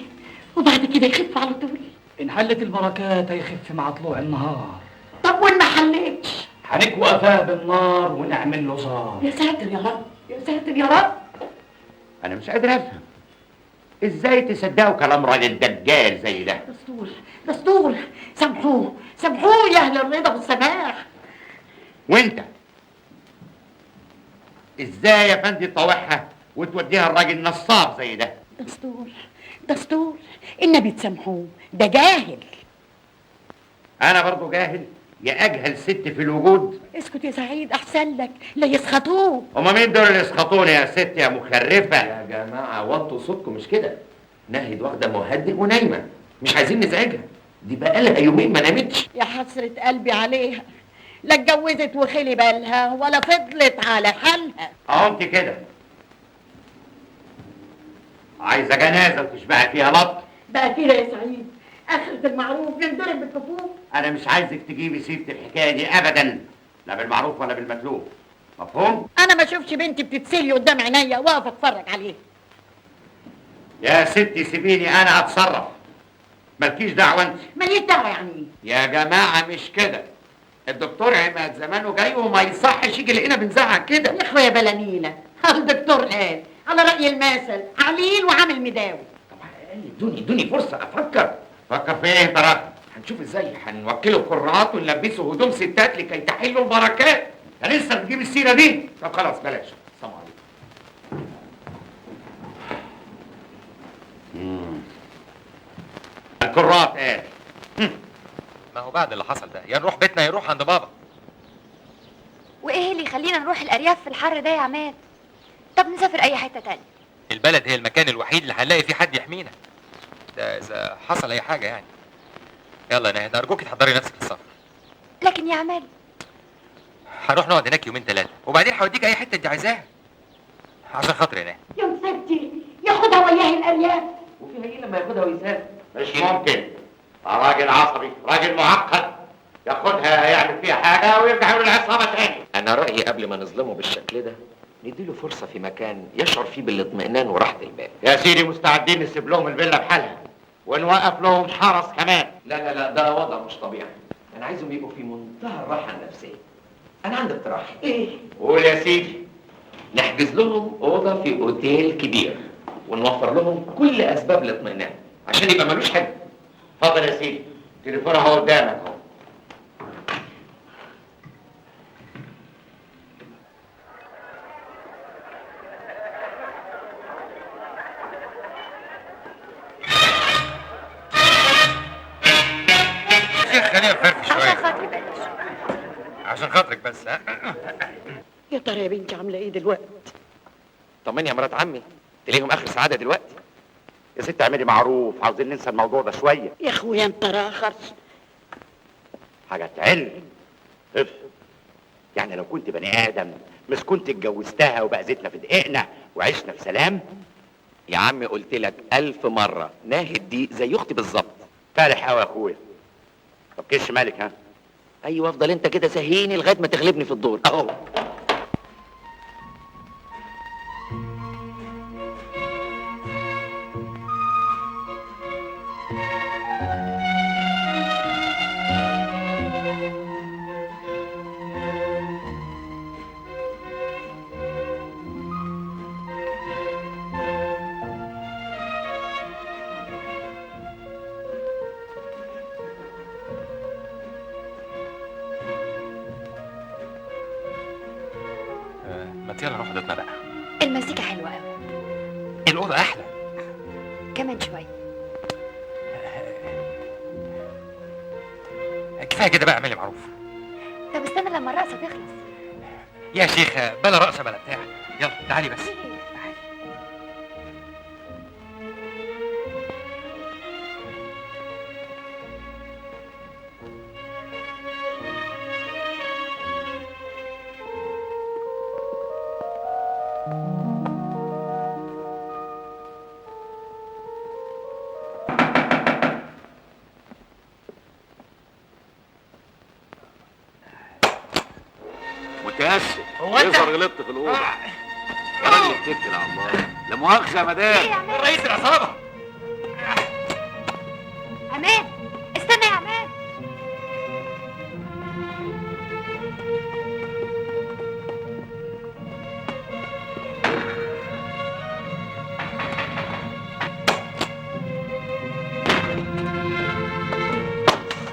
وبعد كده يخف على طول؟ ان حلت البركات هيخف مع طلوع النهار. طب وان ما حلتش؟ هنكوى قفاه بالنار ونعمل له زار. يا ساتر يا رب يا ساتر يا رب. انا مش قادر افهم ازاي تصدقوا كلام راجل دجال زي ده؟ دستور دستور، سامحوه سامحوه يا اهل الرضا والسماح. وانت ازاي يا فندي تطاوعها وتوديها الراجل نصاب زي ده؟ دستور دستور، النبي تسامحوه، ده جاهل. انا برضو جاهل يا اجهل ست في الوجود. اسكت يا سعيد احسن لك، لا يسخطوك. هما مين دول اللي يسخطوني يا ست يا مخرفه؟ يا جماعة وطوا صوتكم مش كده. ناهد واخده مهدئ ونايمه، مش عايزين نزعجها، دي بقالها يومين ما نامتش. يا حسرة قلبي عليها، لا اتجوزت وخلي بالها ولا فضلت على حالها. اهو انت كده عايزه جنازه وتشبعي فيها لط. بقى كده يا سعيد اخرة المعروف ننضرب بالكفوف. انا مش عايزك تجيبي سيره الحكاية دي ابدا، لا بالمعروف ولا بالمطلوب، مفهوم؟ انا ما اشوفش بنتي بتتسلي قدام عينيا واقف اتفرج عليها. يا ستي سيبيني انا اتصرف، مالكيش دعوه انت. ماليش دعوه يعني ايه؟ يا جماعة مش كده، الدكتور عماد زمانه جاي وما يصحش يجي لقينا بنزعق كده. يا اخويا بلانينا، الدكتور قال على راي المثل عليل وعامل مداوي. طب ادوني فرصة افكر. فكر في ايه انت راجل؟ هنشوف ازاي هنوكله كرات ونلبسه هدوم ستات لكي تحلوا البركات. انت لسه بتجيب السيرة دي؟ طب خلاص بلاش. السلام عليكم. الكرات قال. ما هو بعد اللي حصل ده يا نروح بيتنا يا نروح عند بابا. وايه اللي يخلينا نروح الارياف في الحر ده يا عماد؟ طب نسافر اي حتة تانية. البلد هي المكان الوحيد اللي هنلاقي فيه حد يحمينا، ده اذا حصل اي حاجة يعني. يلا يا ناهد ارجوك تحضري نفسك للسفر. لكن يا عماد هنروح نقعد هناك يومين 3 وبعدين هوديك اي حتة انت عايزاها عشان خاطري يا ناهد. يا مصيبتي ياخدها وياه الارياف. وفيها ايه لما ياخدها ويسافر؟ مش ممكن، راجل عصبي، راجل معقد، ياخدها يعمل فيها حاجة ويرجع يقول العصابة تاني. انا رايي قبل ما نظلمه بالشكل ده نديله فرصة في مكان يشعر فيه بالاطمئنان وراحة البال. يا سيدي مستعدين نسيب لهم الفيلا بحالها ونوقف لهم حرس كمان. لا لا لا، ده وضع مش طبيعي، انا عايزهم يبقوا في منتهى الراحة النفسية. انا عندي اقتراح. ايه؟ قول يا سيدي. نحجز لهم اوضة في اوتيل كبير ونوفر لهم كل اسباب الاطمئنان عشان يبقى ملوش حد. اتفضل يا سيدي، تليفون اهو قدامك اهو. خلينا نفرفش شوية. عشان خاطري بلاش. عشان خاطرك بس. ها يا ترى يا بنتي عامله ايه دلوقتي؟ طمني يا مرات عمي، تلاقيهم اخر سعادة دلوقتي. يا ست اعملي معروف، عاوزين ننسى الموضوع ده شوية. يا اخويا انت راخر حاجة تعل. اف يعني لو كنت بني ادم مش كنت اتجوزتها وبأذتنا في دقيقنا وعشنا في سلام؟ يا عمي قلت لك 1000 مرة، ناهد دي زي اختي بالظبط. فالح قوي يا اخويا. طب كش مالك ها؟ ايوه افضل انت كده سهيني لغاية ما تغلبني في الدور اهو. ما يلا نروح اوضتنا بقى. المزيكا حلوة قوي. الاوضة احلى. كمان شوية. كفاية كده بقى، اعملي معروف. طب استنى لما الرقصة تخلص. يا شيخه بلا رقصه بلا بتاع، يلا تعالي بس. تعالي. متأسف. هو انت؟ يظهر غلطت في الأوضة. يا راجل اتكل على الله، لا مؤاخذة يا مدام. رئيس العصابة. عماد استنى يا عماد.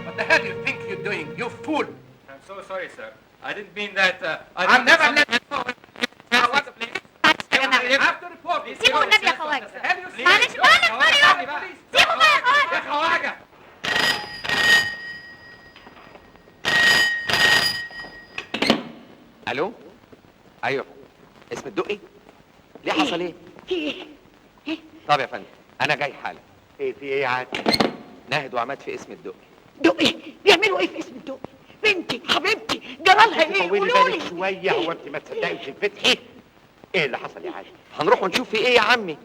What the hell do you think you're doing, you fool? I'm so sorry, sir. I didn't mean that. I'm never let سيبوا النبي يا خواجه. معلش بقولك sorry. سيبوا بقى يا خواجه. يا خواجه. الو. ايوه اسم الدقي؟ ليه حصل ايه؟ في ايه؟ طب يا فندم انا جاي حالا. ايه في ايه يا عادل؟ ناهد وعماد في اسم الدقي. دقي؟ بيعملوا ايه في اسم الدقي؟ بنتي حبيبتي جرالها ايه؟ طولي قولوا بالك لي. شوية، هو انت ما تصدقيش الفتحي؟ ايه اللي حصل يا عادل؟ هنروح ونشوف في ايه يا عمي.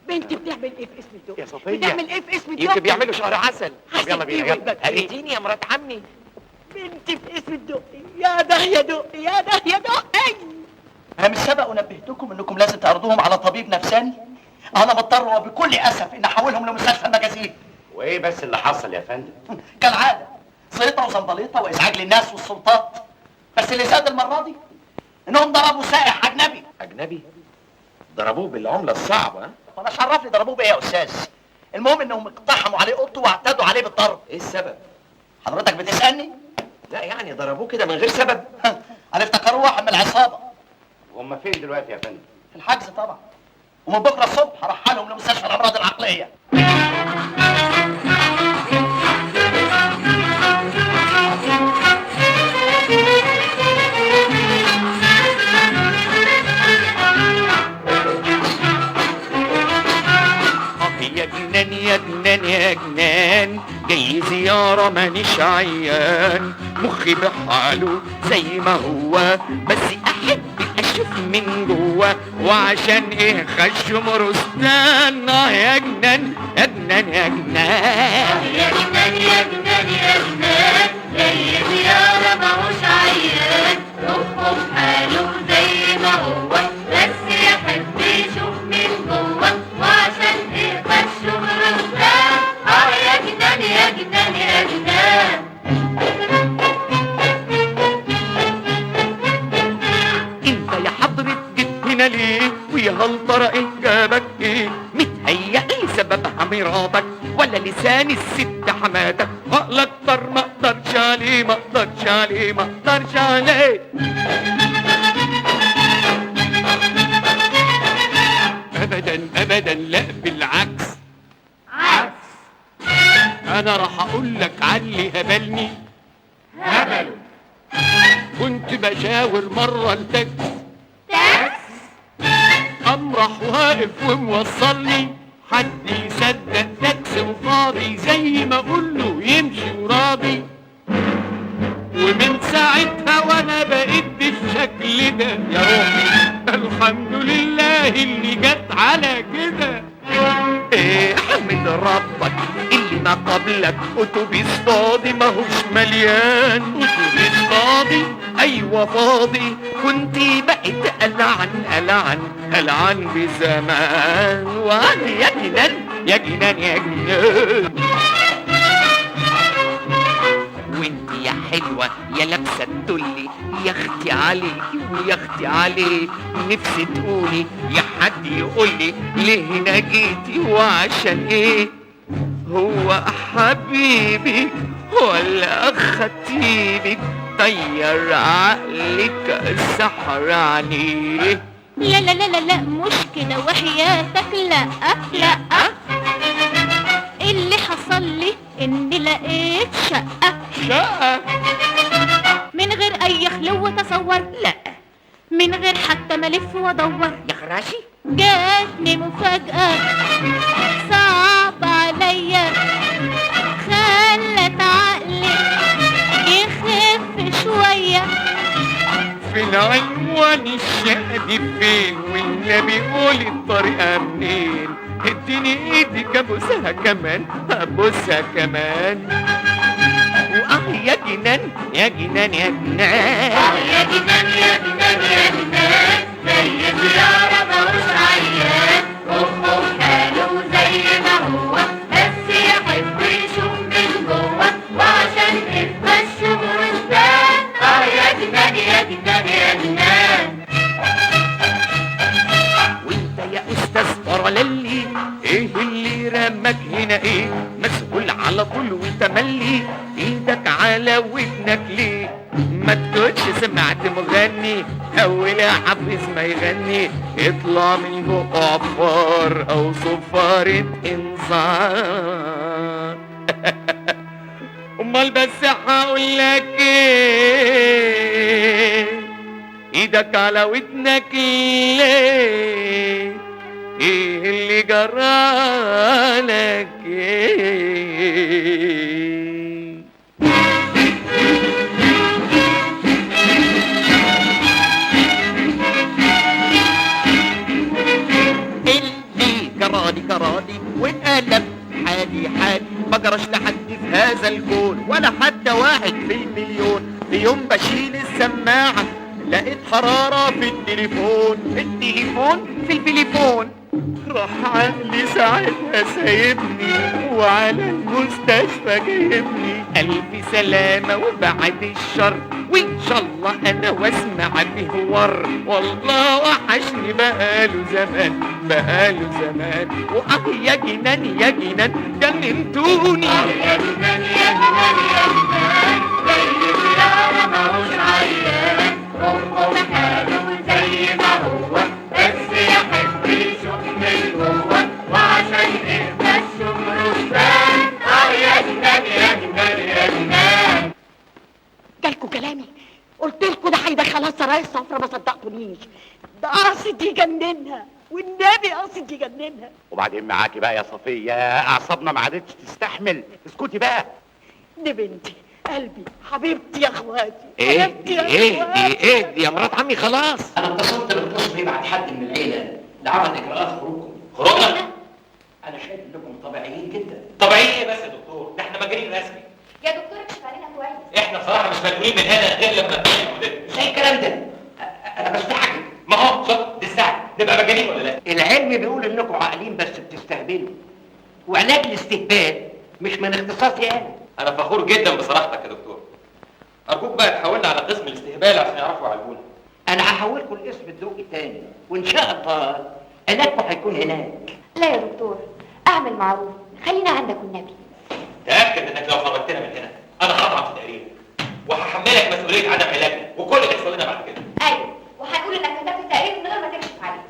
بنتي بتعمل ايه في اسم الدقي؟ يا صفيه بتعمل ايه في اسم الدقي؟ يمكن بيعملوا شهر عسل. طب يلا بينا يلا. قريتيني يا مرات عمي. بنتي في اسم الدقي، يا ده يا دقي، يا ده يا دقي. انا مش سبق ونبهتكم انكم لازم تعرضوهم على طبيب نفساني؟ انا مضطر وبكل اسف ان احولهم لمستشفى المجازين. وايه بس اللي حصل يا فندم؟ كالعادة زيطه وزنبليطه وازعاج للناس والسلطات، بس اللي زاد المرة دي انهم ضربوا سائح اجنبي. اجنبي؟ ضربوه بالعملة الصعبة. وانا عرفني ضربوه بايه يا استاذ؟ المهم انهم اقتحموا عليه اوضته واعتدوا عليه بالضرب. ايه السبب؟ حضرتك بتسالني؟ لا يعني ضربوه كده من غير سبب. انا افتكروه واحد من العصابة. هم فين دلوقتي يا فندم؟ في الحجز طبعا، ومن بكره الصبح هرحلهم لمستشفى الامراض العقلية. يا جنان يا جنان يا جنان، جاي زيارة مانيش عيان، مخي بحاله زي ما هو، بس أحب أشوف من جوه، وعشان إيه خشم رستان. يا جنان يا جنان يا جنان يا جنان يا جنان يا جنان، جاي زيارة ماهوش عيان، مخه بحاله زي ما هو، بس يحب يشوف من جوه، وعشان ايه خشم رستان. يا جنان يا جنان يا جنان. انت يا حضرة جيت هنا ليه؟ ويا هل ترى ايه جابك ايه؟ متهيألي سببها مراتك ولا لسان الست حماتك؟ عقلك اكتر ما اقدرش عليه، ما اقدرش عليه، ما اقدرش عليه. ابدا ابدا، لا بالعكس عكس. انا راح اقول لك علي هبلني هبل. كنت بشاور مرة التاكس تاكس، قام راح واقف وموصلني. حد يصدق تاكس وفاضي زي ما اقول له يمشي وراضي؟ ومن ساعتها وانا بقيت بالشكل ده يا روحي، الحمد لله اللي جت على كده. ايه حمد ربك اللي ما قبلك اتوبيس فاضي ماهوش مليان. اتوبيس فاضي؟ ايوه فاضي، كنت بقيت قلعان قلعان قلعان بزمان. وعن يا جنان يا جنان يا جنان. وانت يا حلوة يا لابسة التلي، يا اختي عليكي ويا اختي عليه، نفسي تقولي يا حد يقولي ليه هنا جيتي وعشان ايه؟ هو حبيبك ولا خطيبك طير عقلك سحر عليه؟ لا لا لا لا لا مش كده وحياتك، لا لا. اللي حصل لي اني لقيت شقة شقة من غير اي خلو تصور، لا من غير حتى ما الف وادور. يا خراشي، جاتني مفاجأة صعب عليا، خلت عقلي يخف شوية. فين عنوان الشقة دي فين؟ والنبي قولي الطريقة منين؟ اديني ايدك ابوسها كمان، ابوسها كمان. واه يا جنان يا جنان يا جنان يا جنان يا جنان يا جنان، زي زيارة ماهوش عيان، مخه بحاله زي ما هو، بس يحب يشوف من جوه، وعشان يتمشوا غرزان. يا جنان يا جنان يا جنان. وانت يا استاذ فرللي ايه اللي رماك هنا؟ ايه مسؤول على طول وتملي ايدك على ودنك ليه؟ ما تكونش سمعت مغني اول يا حافظ ما يغني يطلع من بقه عفار او صفارة انذار. امال بس هقول لك ايه؟ ايدك على ودنك ليه؟ ايه اللي جرالك ايه؟ جرالي وانقلب حالي حال، ما جراش لحد في هذا الكون ولا حتى واحد في المليون. في يوم بشيل السماعة لقيت حرارة في التليفون، التليفون في التليفون. راح عقلي ساعتها سايبني وعلى المستشفى جايبني. ألف سلامة وبعد الشر، وإن شاء الله أنا وأسمع بهور. والله وحشني بقاله زمان، بقاله زمان. وآه يا جنان يا جنان جننتوني. آه يا جنان يا جنان يا جنان، زي زيارة ماهوش عيان، مخه حاله زي ما هو، بس يحب يشوف من جوه، وعشان إيه الشمرستان. آه يا جنان يا جنان يا جنان. جالكوا كلامي، قلتلكوا ده هيدخلها السرايا الصفرا، ما صدقتونيش. ده قاصد يجننها، والنبي قاصد يجننها. وبعدين معاكي بقى يا صفية، أعصابنا ما عادتش تستحمل، اسكتي بقى. دي بنتي، قلبي، حبيبتي يا اخواتي. ايه ايه ايه يا مرات عمي خلاص. انا اتصلت بالقسم يبعت حد من العيلة لعمل اجراءات خروجكم. خروجنا؟ انا شايف انكم طبيعيين جدا. طبيعيين ايه بس يا دكتور؟ ده احنا مجانين رسمي. يا دكتور اكشف علينا كويس. احنا بصراحة مش مجنونين من هنا غير لما ازاي الكلام ده؟ انا بستعجب. ما هو شوف دي الساعة نبقى مجانين ولا لا؟ العلم بيقول انكم عاقلين بس بتستهبلوا، وعلاج الاستهبال مش من اختصاصي انا. أنا فخور جدا بصراحتك يا دكتور. أرجوك بقى تحولنا على قسم الاستهبال عشان يعرفوا يعالجونا. أنا هحولكم لقسم الذوق تاني، وإن شاء الله علاجكم هيكون هناك. لا يا دكتور، أعمل معروف، خلينا عندك والنبي. تأكد إنك لو خرجتنا من هنا أنا هطعن في تقريرك، وهحملك مسؤولية عدم علاجنا وكل اللي يحصل لنا بعد كده. أيوه، وهنقول إنك كتبت تقرير من غير ما تكشف عليه.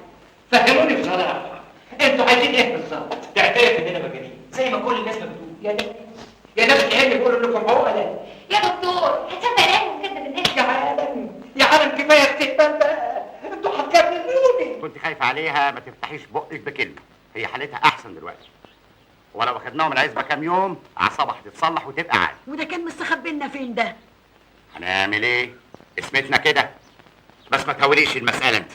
فهموني بصراحة، أنتوا عايزين إيه بالظبط؟ تعترف إننا مجانين زي ما كل الناس ما بتقول. يا ناس يا ناس العلم بيقولوا انكم عقلاء. يا دكتور هتصدق العلم وتكذب الناس؟ يا عالم يا عالم كفاية استهبال بقى، انتوا هتجننوني. كنت خايفة عليها ما تفتحيش بقك بكلمه، هي حالتها احسن دلوقتي، ولو اخدناهم العزبة كام يوم اعصابها هتتصلح وتبقى عادي. وده كان مستخبي لنا فين ده؟ هنعمل ايه؟ اسمتنا كده، بس ما تهوليش المسالة انت.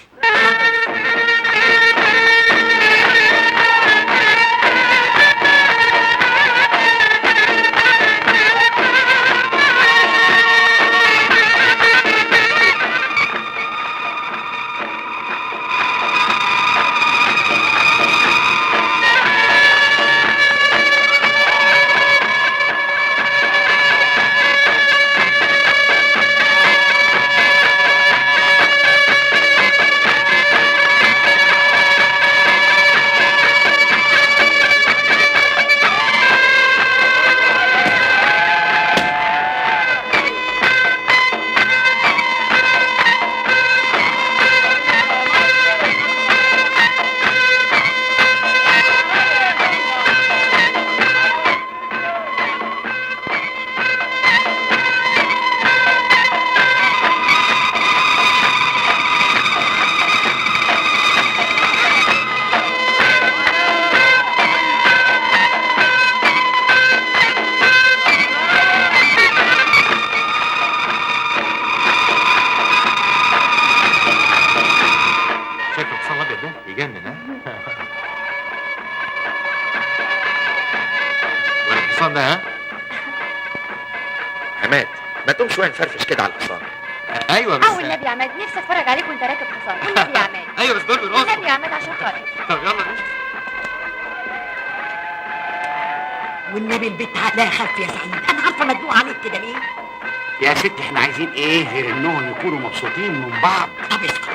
الحصان ده؟ ها عماد، ما تقوم شوية نفرفش كده على الحصان. ايوه بس والنبي يا عماد نفسي اتفرج عليك وانت راكب حصان. والنبي يا عماد. ايوه بس دول بيرقصوا. والنبي يا عماد عشان خاطري. طب يلا بينا. والنبي البيت عقلها خف يا سعيد، انا عارفه مدلوق عليك كده ليه؟ يا ست احنا عايزين ايه غير انهم يكونوا مبسوطين من بعض؟ طب اسكت.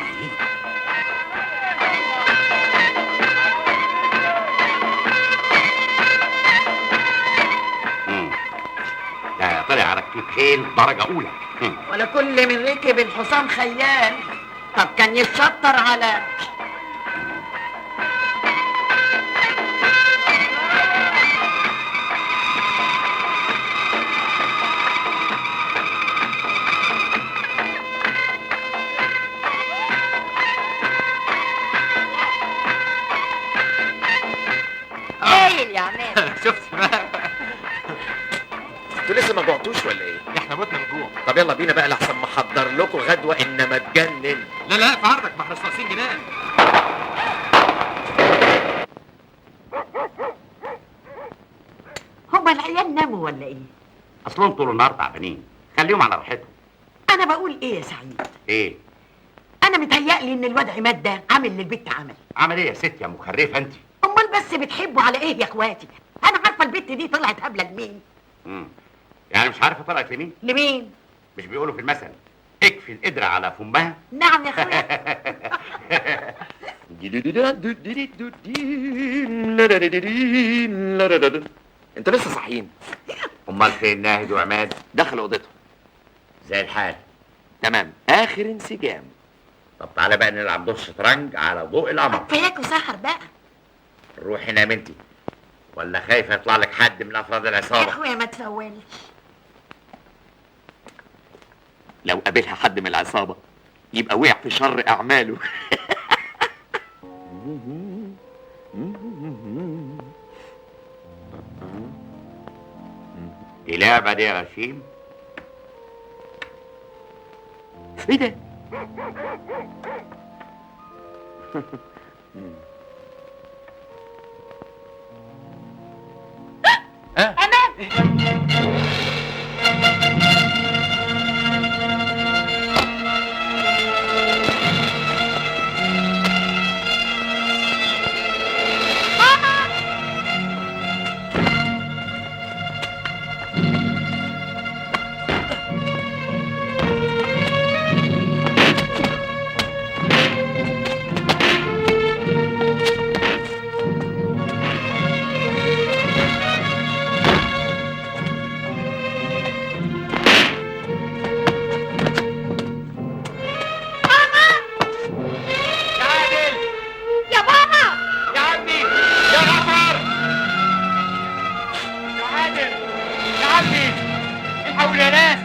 ده طلع على ركوب خيل درجة أولى. ولا كل من ركب الحصان خيال. طب كان يتشطر على هايل يا عماد. شفت بقى؟ انتوا لسه ما جوعتوش ولا ايه؟ احنا متنا من الجوع. طب يلا بينا بقى لحسن ما احضر لكم غدوه انما تجنن. لا لا في عرضك، ما احنا مش ناقصين جنان. العيال ناموا ولا ايه؟ اصلهم طول النهار تعبانين، خليهم على راحتهم. انا بقول ايه يا سعيد؟ ايه؟ انا متهيألي ان الواد عماد ده عامل للبت عمل. عمل ايه يا ست يا مخرفه انت؟ امال بس بتحبه على ايه يا اخواتي؟ انا عارفه البت دي طلعت هبلة لمين. يعني مش عارفه طلعت لمين؟ لمين؟ مش بيقولوا في المثل اكفي القدرة على فمها؟ نعم يا اخويا. انتوا لسه صاحيين؟ امال فين ناهد وعماد؟ دخلوا اوضتهم. زي الحال. تمام، اخر انسجام. طب تعالى بقى نلعب دور شطرنج على ضوء القمر. كفاياكوا سهر بقى. روحي نام انت، ولا خايفة يطلع لك حد من افراد يا العصابة؟ اخويا ما تفولش. لو قابلها حد من العصابة يبقى وقع في شر اعماله. دي لعبه دي يا غشيم؟ ايه ده؟ يا بابا، يا عمي، يا غفر، يا عادل، يا عمي، الحقوني يا ناس.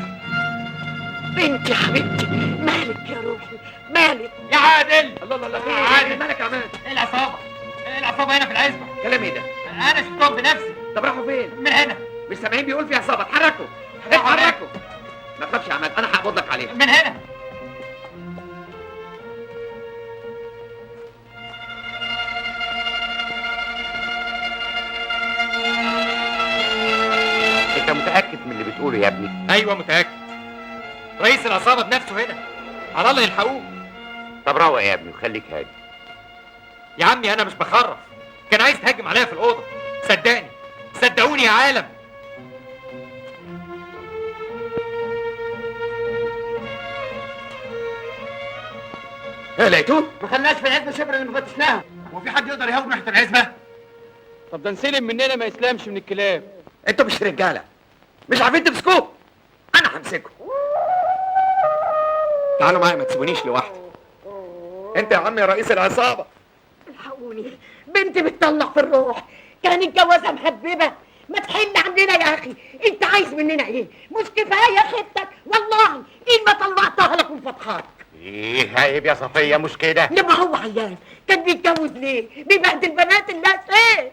بنتي حبيبتي، مالك يا روحي مالك؟ يا عادل. الله الله الله، يا عادل مالك يا عماد؟ ايه العصابة؟ ايه العصابة هنا في العزبة؟ كلام ايه ده؟ انا شفتهم بنفسي. طب راحوا فين؟ من هنا. مش سامعين بيقول في عصابة؟ اتحركوا اتحركوا. ما تخافش يا عماد، انا هقبض لك عليهم. من هنا. انت متاكد من اللي بتقوله يا ابني؟ ايوه متاكد. رئيس العصابة بنفسه هنا، على الله يلحقوه. طب روق يا ابني وخليك هادي. يا عمي انا مش بخرف، كان عايز تهجم عليا في الاوضة، صدقني، صدقوني يا عالم. ايه لقيتوه؟ ما خلناش في العزبة شبر اللي ما فتشناها. هو في حد يقدر يهاجم ناحية العزبة؟ طب ده نسلم مننا ما يسلمش من الكلاب. انتوا مش رجاله، مش عارفين تمسكوه. انا همسكه. تعالوا معايا، ما تسيبونيش لوحدي. انت يا عمي يا رئيس العصابة. الحقوني، بنتي بتطلع في الروح، كانت جوازها مهببه. ما تحل عندنا يا اخي، انت عايز مننا ايه؟ مش كفاية خدتك؟ والله ان ما طلعتها لك من فتحات. ايه عيب يا صفيه، مش كده؟ لما هو عيان كان بيتجوز ليه؟ بيبهدل بنات الناس ليه؟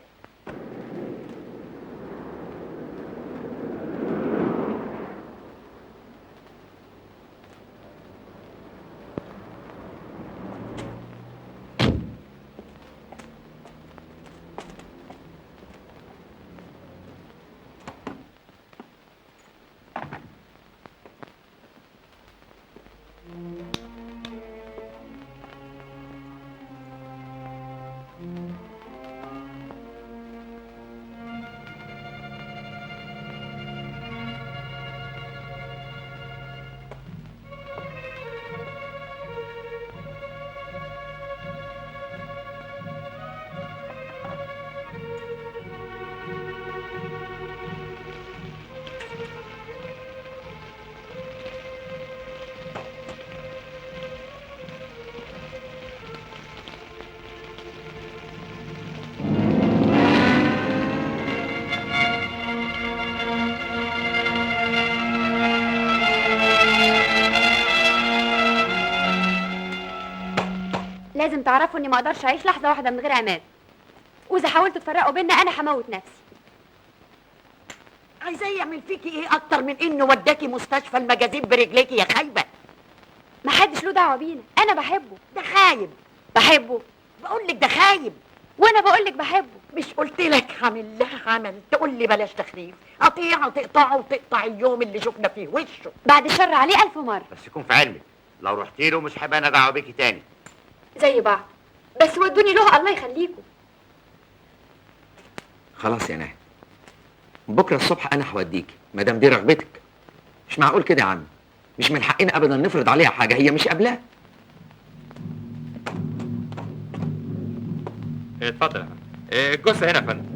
لازم تعرفوا اني ما اقدرش اعيش لحظة واحدة من غير عماد، واذا حاولتوا تفرقوا بينا انا هموت نفسي. عايزاه يعمل فيكي ايه اكتر من انه وداكي مستشفى المجازين برجليكي يا خايبة؟ ما حدش له دعوه بينا، انا بحبه. ده خايب. بحبه. بقول لك ده خايب. وانا بقول لك بحبه. مش قلت لك عامل لها عمل تقول لي بلاش تخريف؟ قطيعة تقطعه وتقطع اليوم اللي شفنا فيه وشه. بعد الشر عليه 1000 مرة. بس يكون في علمك لو رحتي له مش هبقى انا دعوه بيكي تاني. زي بعض، بس ودوني له الله يخليكم. خلاص يا ناهد، بكره الصبح انا هوديكي ما دام دي رغبتك. مش معقول كده يا عم، مش من حقنا ابدا نفرض عليها حاجة هي مش قابلاها. اتفضل يا فندم. الجثة هنا يا فندم.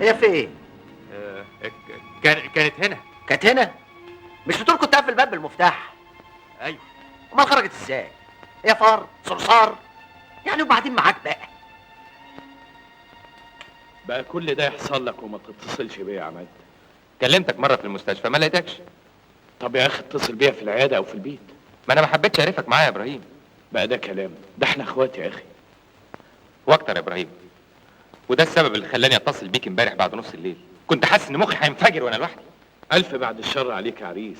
هي فين؟ كانت هنا. كانت هنا؟ مش بتقول كنت قافل الباب بالمفتاح؟ ايوه. امال خرجت ازاي؟ هي فار؟ صرصار؟ يعني وبعدين معاك بقى. بقى كل ده يحصل لك وما تتصلش بيا يا عماد؟ كلمتك مرة في المستشفى ما لقيتكش. طب يا اخي اتصل بيا في العيادة او في البيت. ما انا ما حبيتش اعرفك معايا يا ابراهيم. بقى ده كلام؟ ده احنا اخوات يا اخي. واكتر يا ابراهيم، وده السبب اللي خلاني اتصل بيك امبارح بعد نص الليل. كنت حاسس ان مخي هينفجر وانا لوحدي. الف بعد الشر عليك يا عريس.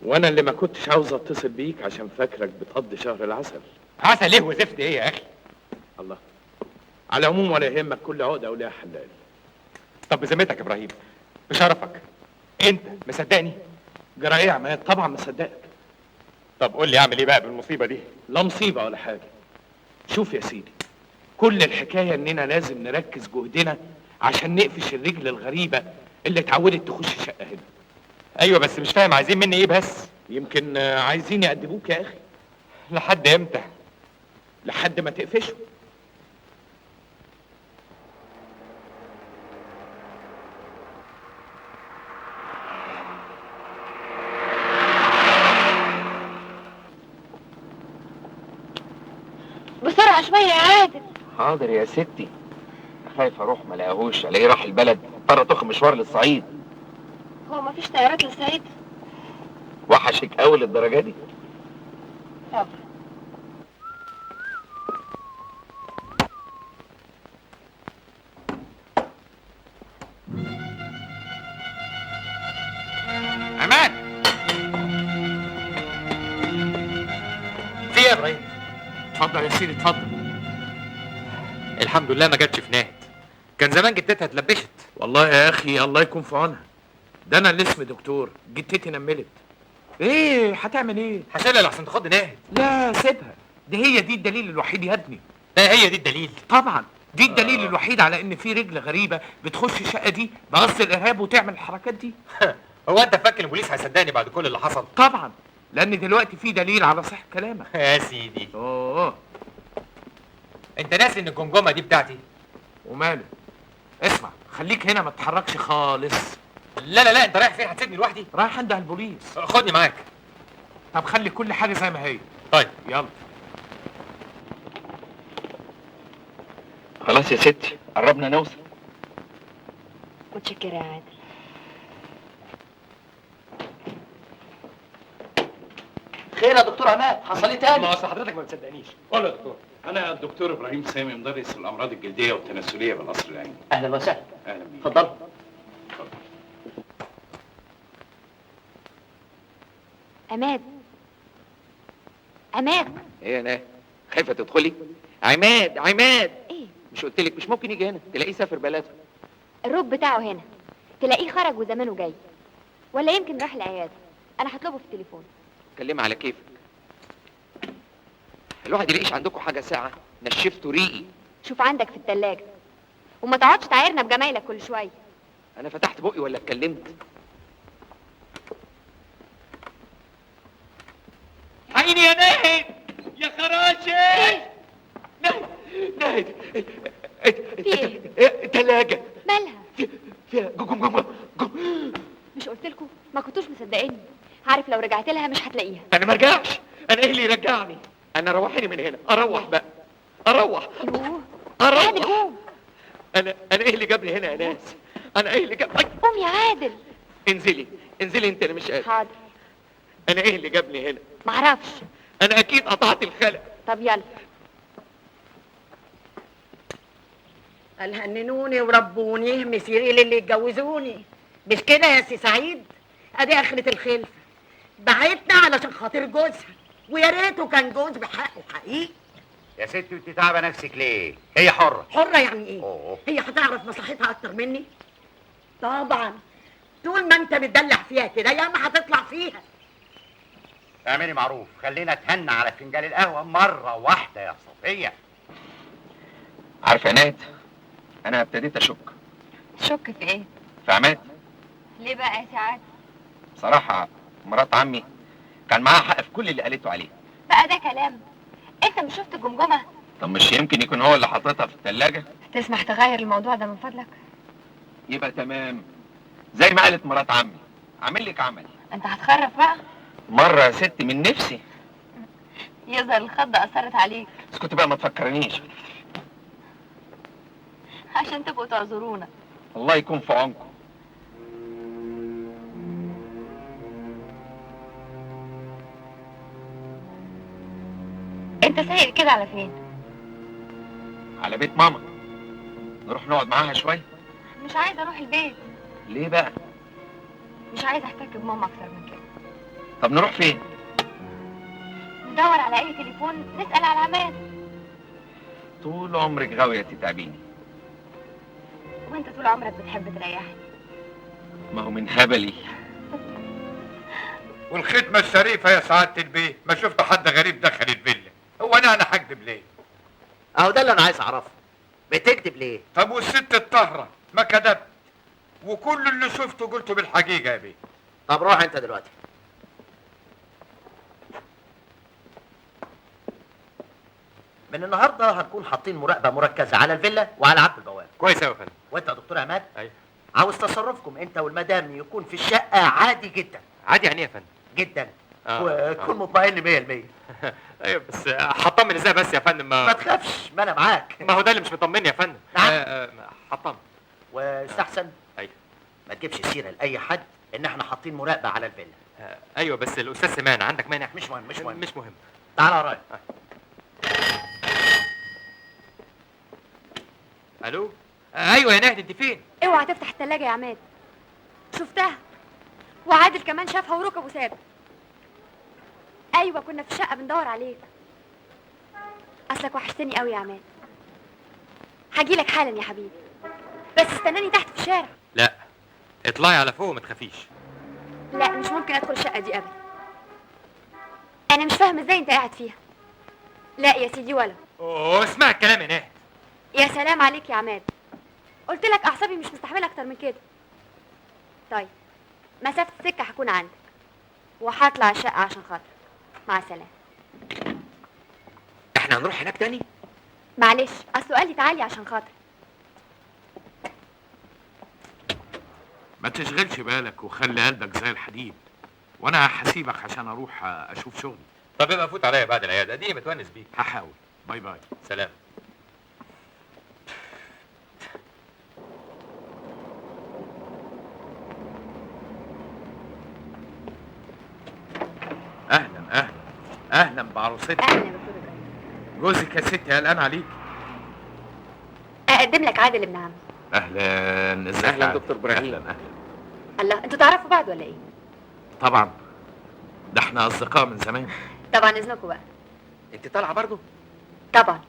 وانا اللي ما كنتش عاوز اتصل بيك عشان فاكرك بتقضي شهر العسل. عسل ايه وزفت ايه يا اخي؟ الله، على العموم ولا يهمك، كل عقده وليها حلال. طب بذمتك يا ابراهيم، بشرفك، انت مصدقني؟ جرى ايه يا عماد؟ طبعا مصدقك. طب قول لي اعمل ايه بقى بالمصيبه دي؟ لا مصيبة ولا حاجة. شوف يا سيدي، كل الحكاية اننا لازم نركز جهدنا عشان نقفش الرجل الغريبة اللي اتعودت تخش شقه هنا. ايوه بس مش فاهم عايزين مني ايه بس؟ يمكن عايزين يأدبوك يا اخي. لحد امتى؟ لحد ما تقفشه. بسرعة شوية يا عادل. حاضر يا ستي. خايف اروح ما الاقيهوش، الاقيه راح البلد، اضطر اطخ مشوار للصعيد. هو مفيش طيارات للصعيد؟ وحشك قوي للدرجة دي؟ طب عماد، في ايه يا ابراهيم؟ اتفضل يا سيدي اتفضل. الحمد لله ما جاتش في ناهد، كان زمان جتتها اتلبشت. والله يا اخي الله يكون في عونها، ده انا اللي اسمي دكتور جتتي نملت. ايه هتعمل ايه؟ هشيلها لحسن تخض ناهد. لا سيبها، دي هي دي الدليل الوحيد يا ابني. لا هي دي الدليل؟ طبعا دي الدليل الوحيد على ان في رجل غريبة بتخش الشقة دي بقصد الارهاب وتعمل الحركات دي. هو انت فاكر البوليس هيصدقني بعد كل اللي حصل؟ طبعا، لان دلوقتي في دليل على صحة كلامك. يا سيدي. اوه، انت ناسي ان الجمجمة دي بتاعتي؟ وماله؟ اسمع، خليك هنا ما تتحركش خالص. لا لا لا، انت رايح فين؟ هتسيبني لوحدي؟ رايح عند البوليس. خدني معاك. طب خلي كل حاجة زي ما هي. طيب يلا. خلاص يا ستي، قربنا نوصل. متشكره يا عادل. خير يا دكتور عماد، حصل ايه تاني؟ ما اصل حضرتك ما بتصدقنيش. قول يا دكتور. انا الدكتور ابراهيم سامي، مدرس الامراض الجلدية والتناسليه بالقصر العيني. اهلا وسهلا. اهلا بيك. اتفضل. عماد، عماد. ايه يا ناهد؟ خايفة تدخلي؟ عماد عماد. ايه؟ مش قلت لك مش ممكن يجي هنا، تلاقيه سافر بلده. الروب بتاعه هنا، تلاقيه خرج وزمانه جاي، ولا يمكن راح العيادة. انا هطلبه في التليفون. كلمة على كيفك. الواحد يلاقيش عندكم حاجة ساعة؟ نشفتوا ريقي. شوف عندك في التلاجة، وما تقعدش تعايرنا بجمايلك كل شوية. انا فتحت بقي ولا اتكلمت؟ عيني يا ناهد يا خراشي. ناهد ناهد، في ايه؟ التلاجة مالها؟ فيها جم. مش قلت لكم ما كنتوش مصدقيني؟ عارف لو رجعت لها مش هتلاقيها. انا ما ارجعش، انا ايه اللي يرجعني؟ انا روحيني من هنا، اروح بقى، اروح. اروح. عادل قوم. انا ايه اللي جابني هنا يا ناس؟ انا ايه اللي جاب؟ قوم يا عادل. انزلي انزلي انت، انا مش قادر. حاضر. انا ايه اللي جابني هنا؟ معرفش. انا اكيد قطعت الخلق. طب يلا. قال هننوني وربوني مسيري للي يتجوزوني، مش كده يا سي سعيد؟ ادي اخرة الخلفة، بعتنا علشان خاطر جوزها، ويا ريته كان جوز بحقه حقيقي. يا ستي انت تعبه نفسك ليه؟ هي حره. حره يعني ايه؟ أوه. هي هتعرف مصلحتها اكتر مني؟ طبعا، طول ما انت بتدلع فيها كده يا ما هتطلع فيها. اعملي معروف، خلينا اتهنى على فنجان القهوة مرة واحدة يا صفيه. عارفه يا نات، انا ابتديت اشك. شك في ايه؟ في عماد. ليه بقى يا سعاد؟ بصراحة مرات عمي كان معاها حق في كل اللي قالته عليه. بقى ده كلام؟ انت مش شفت الجمجمة؟ طب مش يمكن يكون هو اللي حاططها في الثلاجة؟ تسمح تغير الموضوع ده من فضلك؟ يبقى تمام زي ما قالت مرات عمي، عامل لك عمل. انت هتخرف بقى؟ مرة يا ستي من نفسي. يظهر الخضه اثرت عليك. اسكتي بقى ما تفكرنيش. عشان تبقوا تعذرونا. الله يكون في عونكم. انت سايق كده على فين؟ على بيت ماما، نروح نقعد معاها شوية. مش عايزه اروح البيت. ليه بقى؟ مش عايزه احتك بماما اكتر من كده. طب نروح فين؟ ندور على اي تليفون نسال على عماد. طول عمرك غاويه تتعبيني. وانت طول عمرك بتحب تريحني. ما هو من هبلي. والختمه الشريفة يا سعادة البيه، ما شفت حد غريب دخل الفيلا. هو انا هكدب ليه؟ اهو ده اللي انا عايز اعرفه، بتكدب ليه؟ طب والست الطاهرة ما كدبت، وكل اللي شفته قلته بالحقيقة يا بيه. طب روح انت دلوقتي. من النهارده هنكون حاطين مراقبة مركزه على الفيلا وعلى عبد البواب. كويس قوي يا فندم. وانت يا دكتور عماد؟ ايوه. عاوز تصرفكم انت والمدام يكون في الشقة عادي جدا. عادي يعني ايه يا فندم؟ جدا. وكون مطمئن 100%. ايوه بس هطمن ازاي بس يا فندم؟ ما تخافش، ما انا معاك. ما هو ده اللي مش مطمني يا فندم. نعم. هطمن. واستحسن ايوه ما تجيبش سيره لاي حد ان احنا حاطين مراقبة على الفيلا. ايوه بس الاستاذ سمان عندك مانع؟ مش مهم مش مهم مش مهم. تعالى ورايا. الو. ايوه يا نهد، انت فين؟ اوعى تفتح الثلاجة يا عماد، شفتها وعادل كمان شافها وركبه ساب. ايوه كنا في الشقة بندور عليك. اصلك وحشتني قوي يا عماد. هجيلك حالا يا حبيبي، بس استناني تحت في الشارع. لا اطلعي على فوق وما تخافيش. لا مش ممكن ادخل الشقة دي ابدا. انا مش فاهمه ازاي انت قاعد فيها. لا يا سيدي ولا. اوه اسمع الكلام يا نهد. يا سلام عليك يا عماد، قلت لك اعصابي مش مستحمله اكتر من كده. طيب مسافة السكة هكون عندك، وهطلع الشقة عشان خاطرك. مع السلامة. احنا هنروح هناك تاني؟ معلش اصله قال لي تعالي عشان خاطرك. ما تشغلش بالك وخلي قلبك زي الحديد، وانا هسيبك عشان اروح اشوف شغلي. طب يبقى فوت عليا بعد العيادة، اديني بتونس بيك. هحاول. bye bye. سلام. اهلا اهلا اهلا بعروستك. اهلا يا دكتور ابراهيم. جوزك يا ستي قلقان عليك. اقدم لك عادل ابن عمي. اهلا. ازيك؟ اهلا دكتور ابراهيم. اهلا اهلا. الله، انتوا تعرفوا بعض ولا ايه؟ طبعا، ده احنا اصدقاء من زمان. طبعا. اذنكم بقى. انت طالعه برضه؟ طبعا،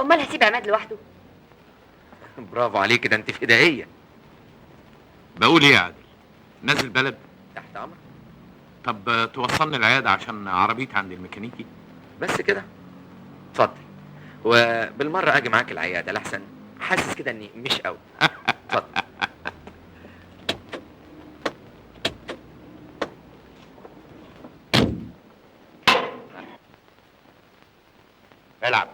امال هسيب عماد لوحده؟ برافو عليك، ده انت فدائيه. بقول ايه يا عادل، نازل بلد؟ تحت امرك. طب توصلني العيادة عشان عربيتي عند الميكانيكي؟ بس كده؟ اتفضل. وبالمره اجي معاك العيادة لحسن حاسس كده اني مش قوي. اتفضل. العب.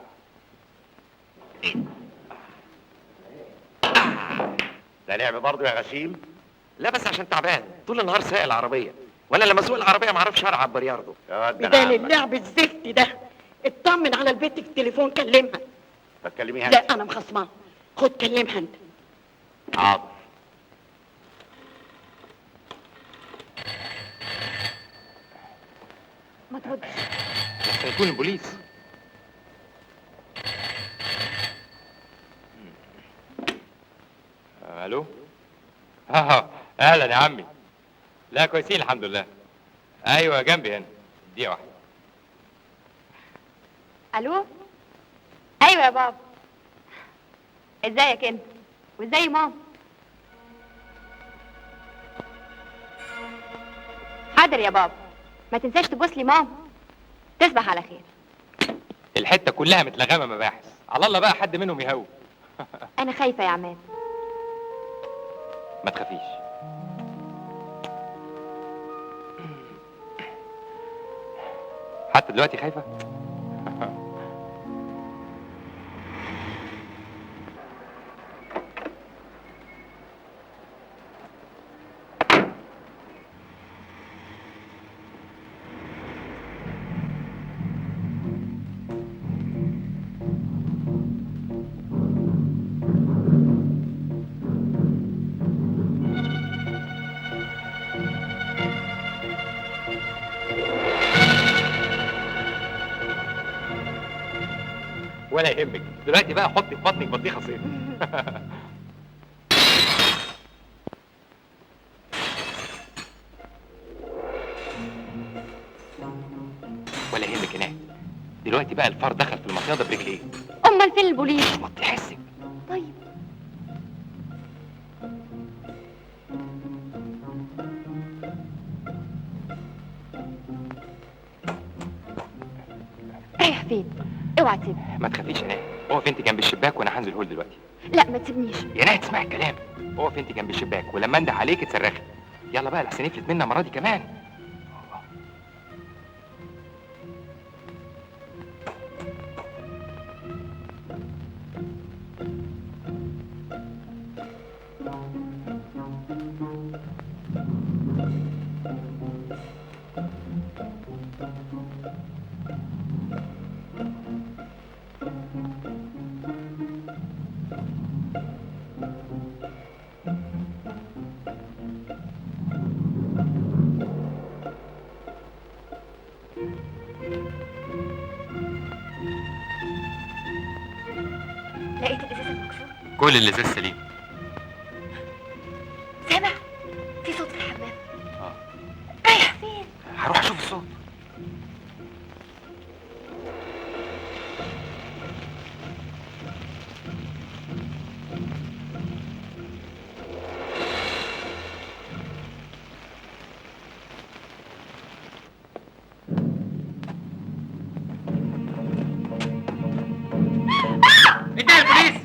ده لعب برضه يا غشيم؟ لا بس عشان تعبان طول النهار سايق العربية، وانا لما اسوق العربية ما اعرفش العب بلياردو. بدال اللعب الزفت ده اطمن على البت في التليفون، كلمها. ما تكلميها. لا انا مخصماها، خد كلمها انت. حاضر. ما تردش لحسن يكون البوليس. الو. اهلا يا عمي. لا كويسين الحمد لله. ايوه جنبي هنا، دقيقة واحدة. الو. ايوه يا بابا. ازيك انت؟ وازاي ماما؟ حاضر يا بابا، ما تنساش تبوس لي ماما. تصبح على خير. الحتة كلها متلغمه مباحث، على الله بقى حد منهم يهوي. انا خايفة يا عماد. ما تخافيش. حتى دلوقتي خايفة؟ ولا يهمك، دلوقتي بقى حطي في بطنك بطيخه صيف. ولا يهمك هناك، دلوقتي بقى الفار دخل في المصيده برجليه. امال فين البوليس؟ وطي حسك. طيب. رايح فين؟ اوعى تسيبني. ما تخافيش يا ناهد، اقف انت جنب الشباك وانا هنزل هول دلوقتي. لا ما تسيبنيش يا ناهد، اسمعي الكلام. اقف انت جنب الشباك ولما انده عليك تصرخي. يلا بقى لحسن يفلت منا المرة دي كمان. لقيت الازاز المكسور؟ كل الازاز سليم. سامع؟ في صوت في الحمام. رايح فين؟ هروح اشوف الصوت. انتهى البوليس.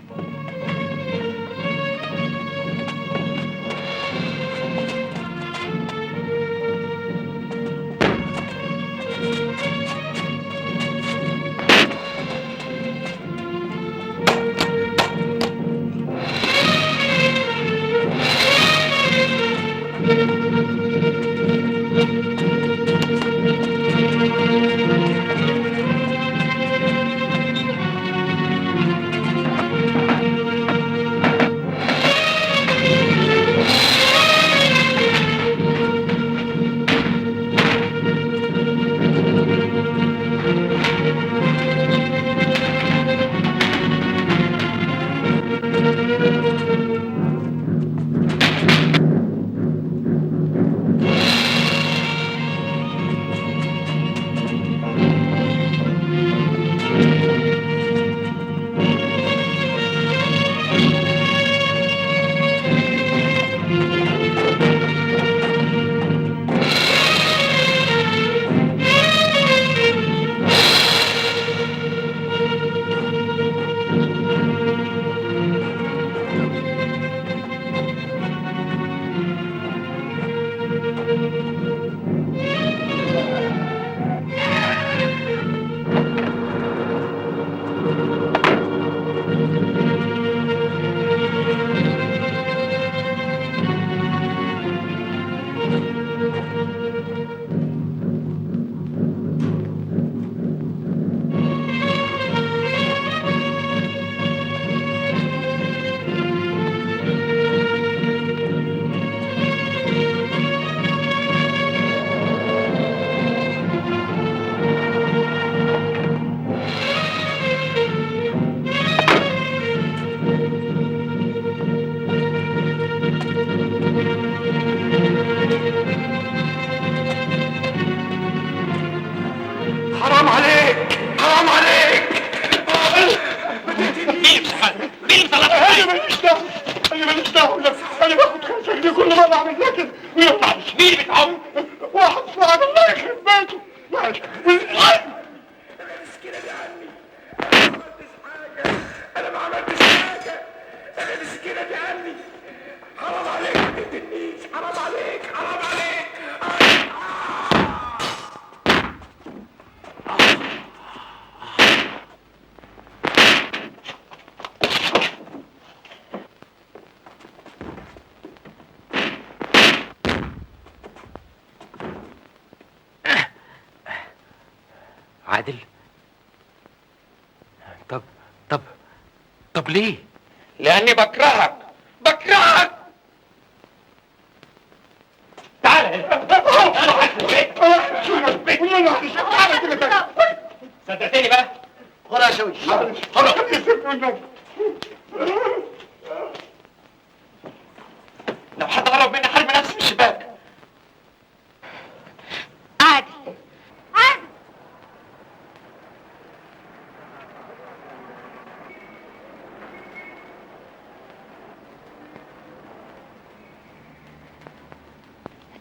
اللي تقلي. حرام عليك ما تقتلنيش، حرام عليك، حرام عليك. عادل؟ طب طب طب ليه؟ لاني بكرهك، بكرهك. تعالى هنا. صدقتني بقى؟ خد يا شوقي، خد. لو حد قرب مني حرم نفسي من الشباك. عادل، عادل.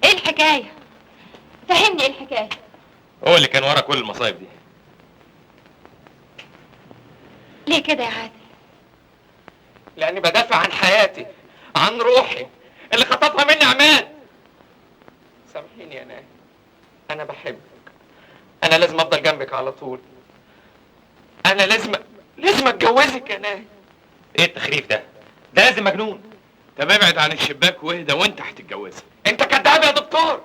ايه الحكاية؟ فهمني ايه الحكاية؟ هو اللي كان ورا كل المصايب دي. ليه كده يا عادل؟ لاني بدافع عن حياتي، عن روحي اللي خطفها مني عماد. سامحيني يا ناهد، انا بحبك، انا لازم افضل جنبك على طول، انا لازم اتجوزك يا ناهد. ايه التخريف ده؟ ده لازم مجنون. طب ابعد عن الشباك واهدى وانت هتتجوزها. انت كداب يا دكتور،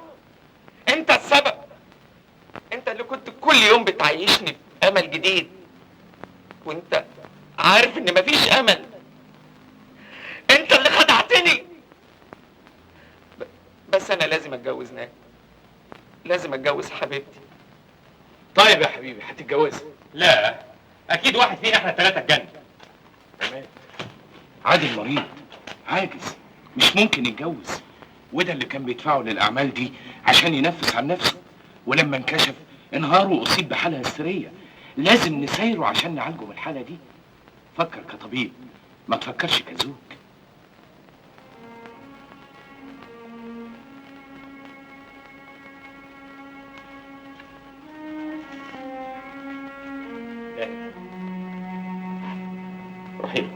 انت السبب، انت اللي كنت كل يوم بتعيشني في امل جديد وانت عارف ان مفيش امل. انت اللي خدعتني. بس انا لازم اتجوز ناهد، لازم اتجوز حبيبتي. طيب يا حبيبي هتتجوزها؟ لا اكيد واحد فينا احنا الثلاثة اتجنن. تمام. عادل مريض عاجز، مش ممكن يتجوز، وده اللي كان بيدفعه للاعمال دي عشان ينفس عن نفسه، ولما انكشف انهار واصيب بحاله هستيريه. لازم نسايره عشان نعالجه من الحالة دي. فكر كطبيب، ما تفكرش كزوج. روحي له.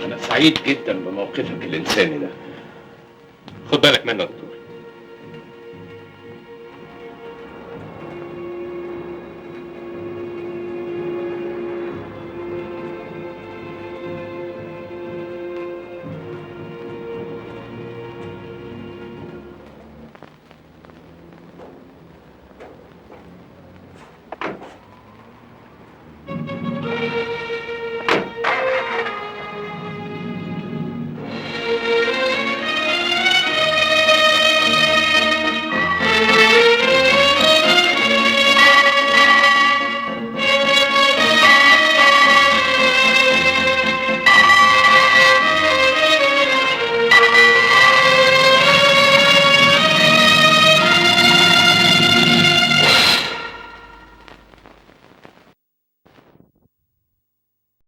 أنا سعيد جدا بموقفك الإنساني ده. خد بالك منه يا دكتور.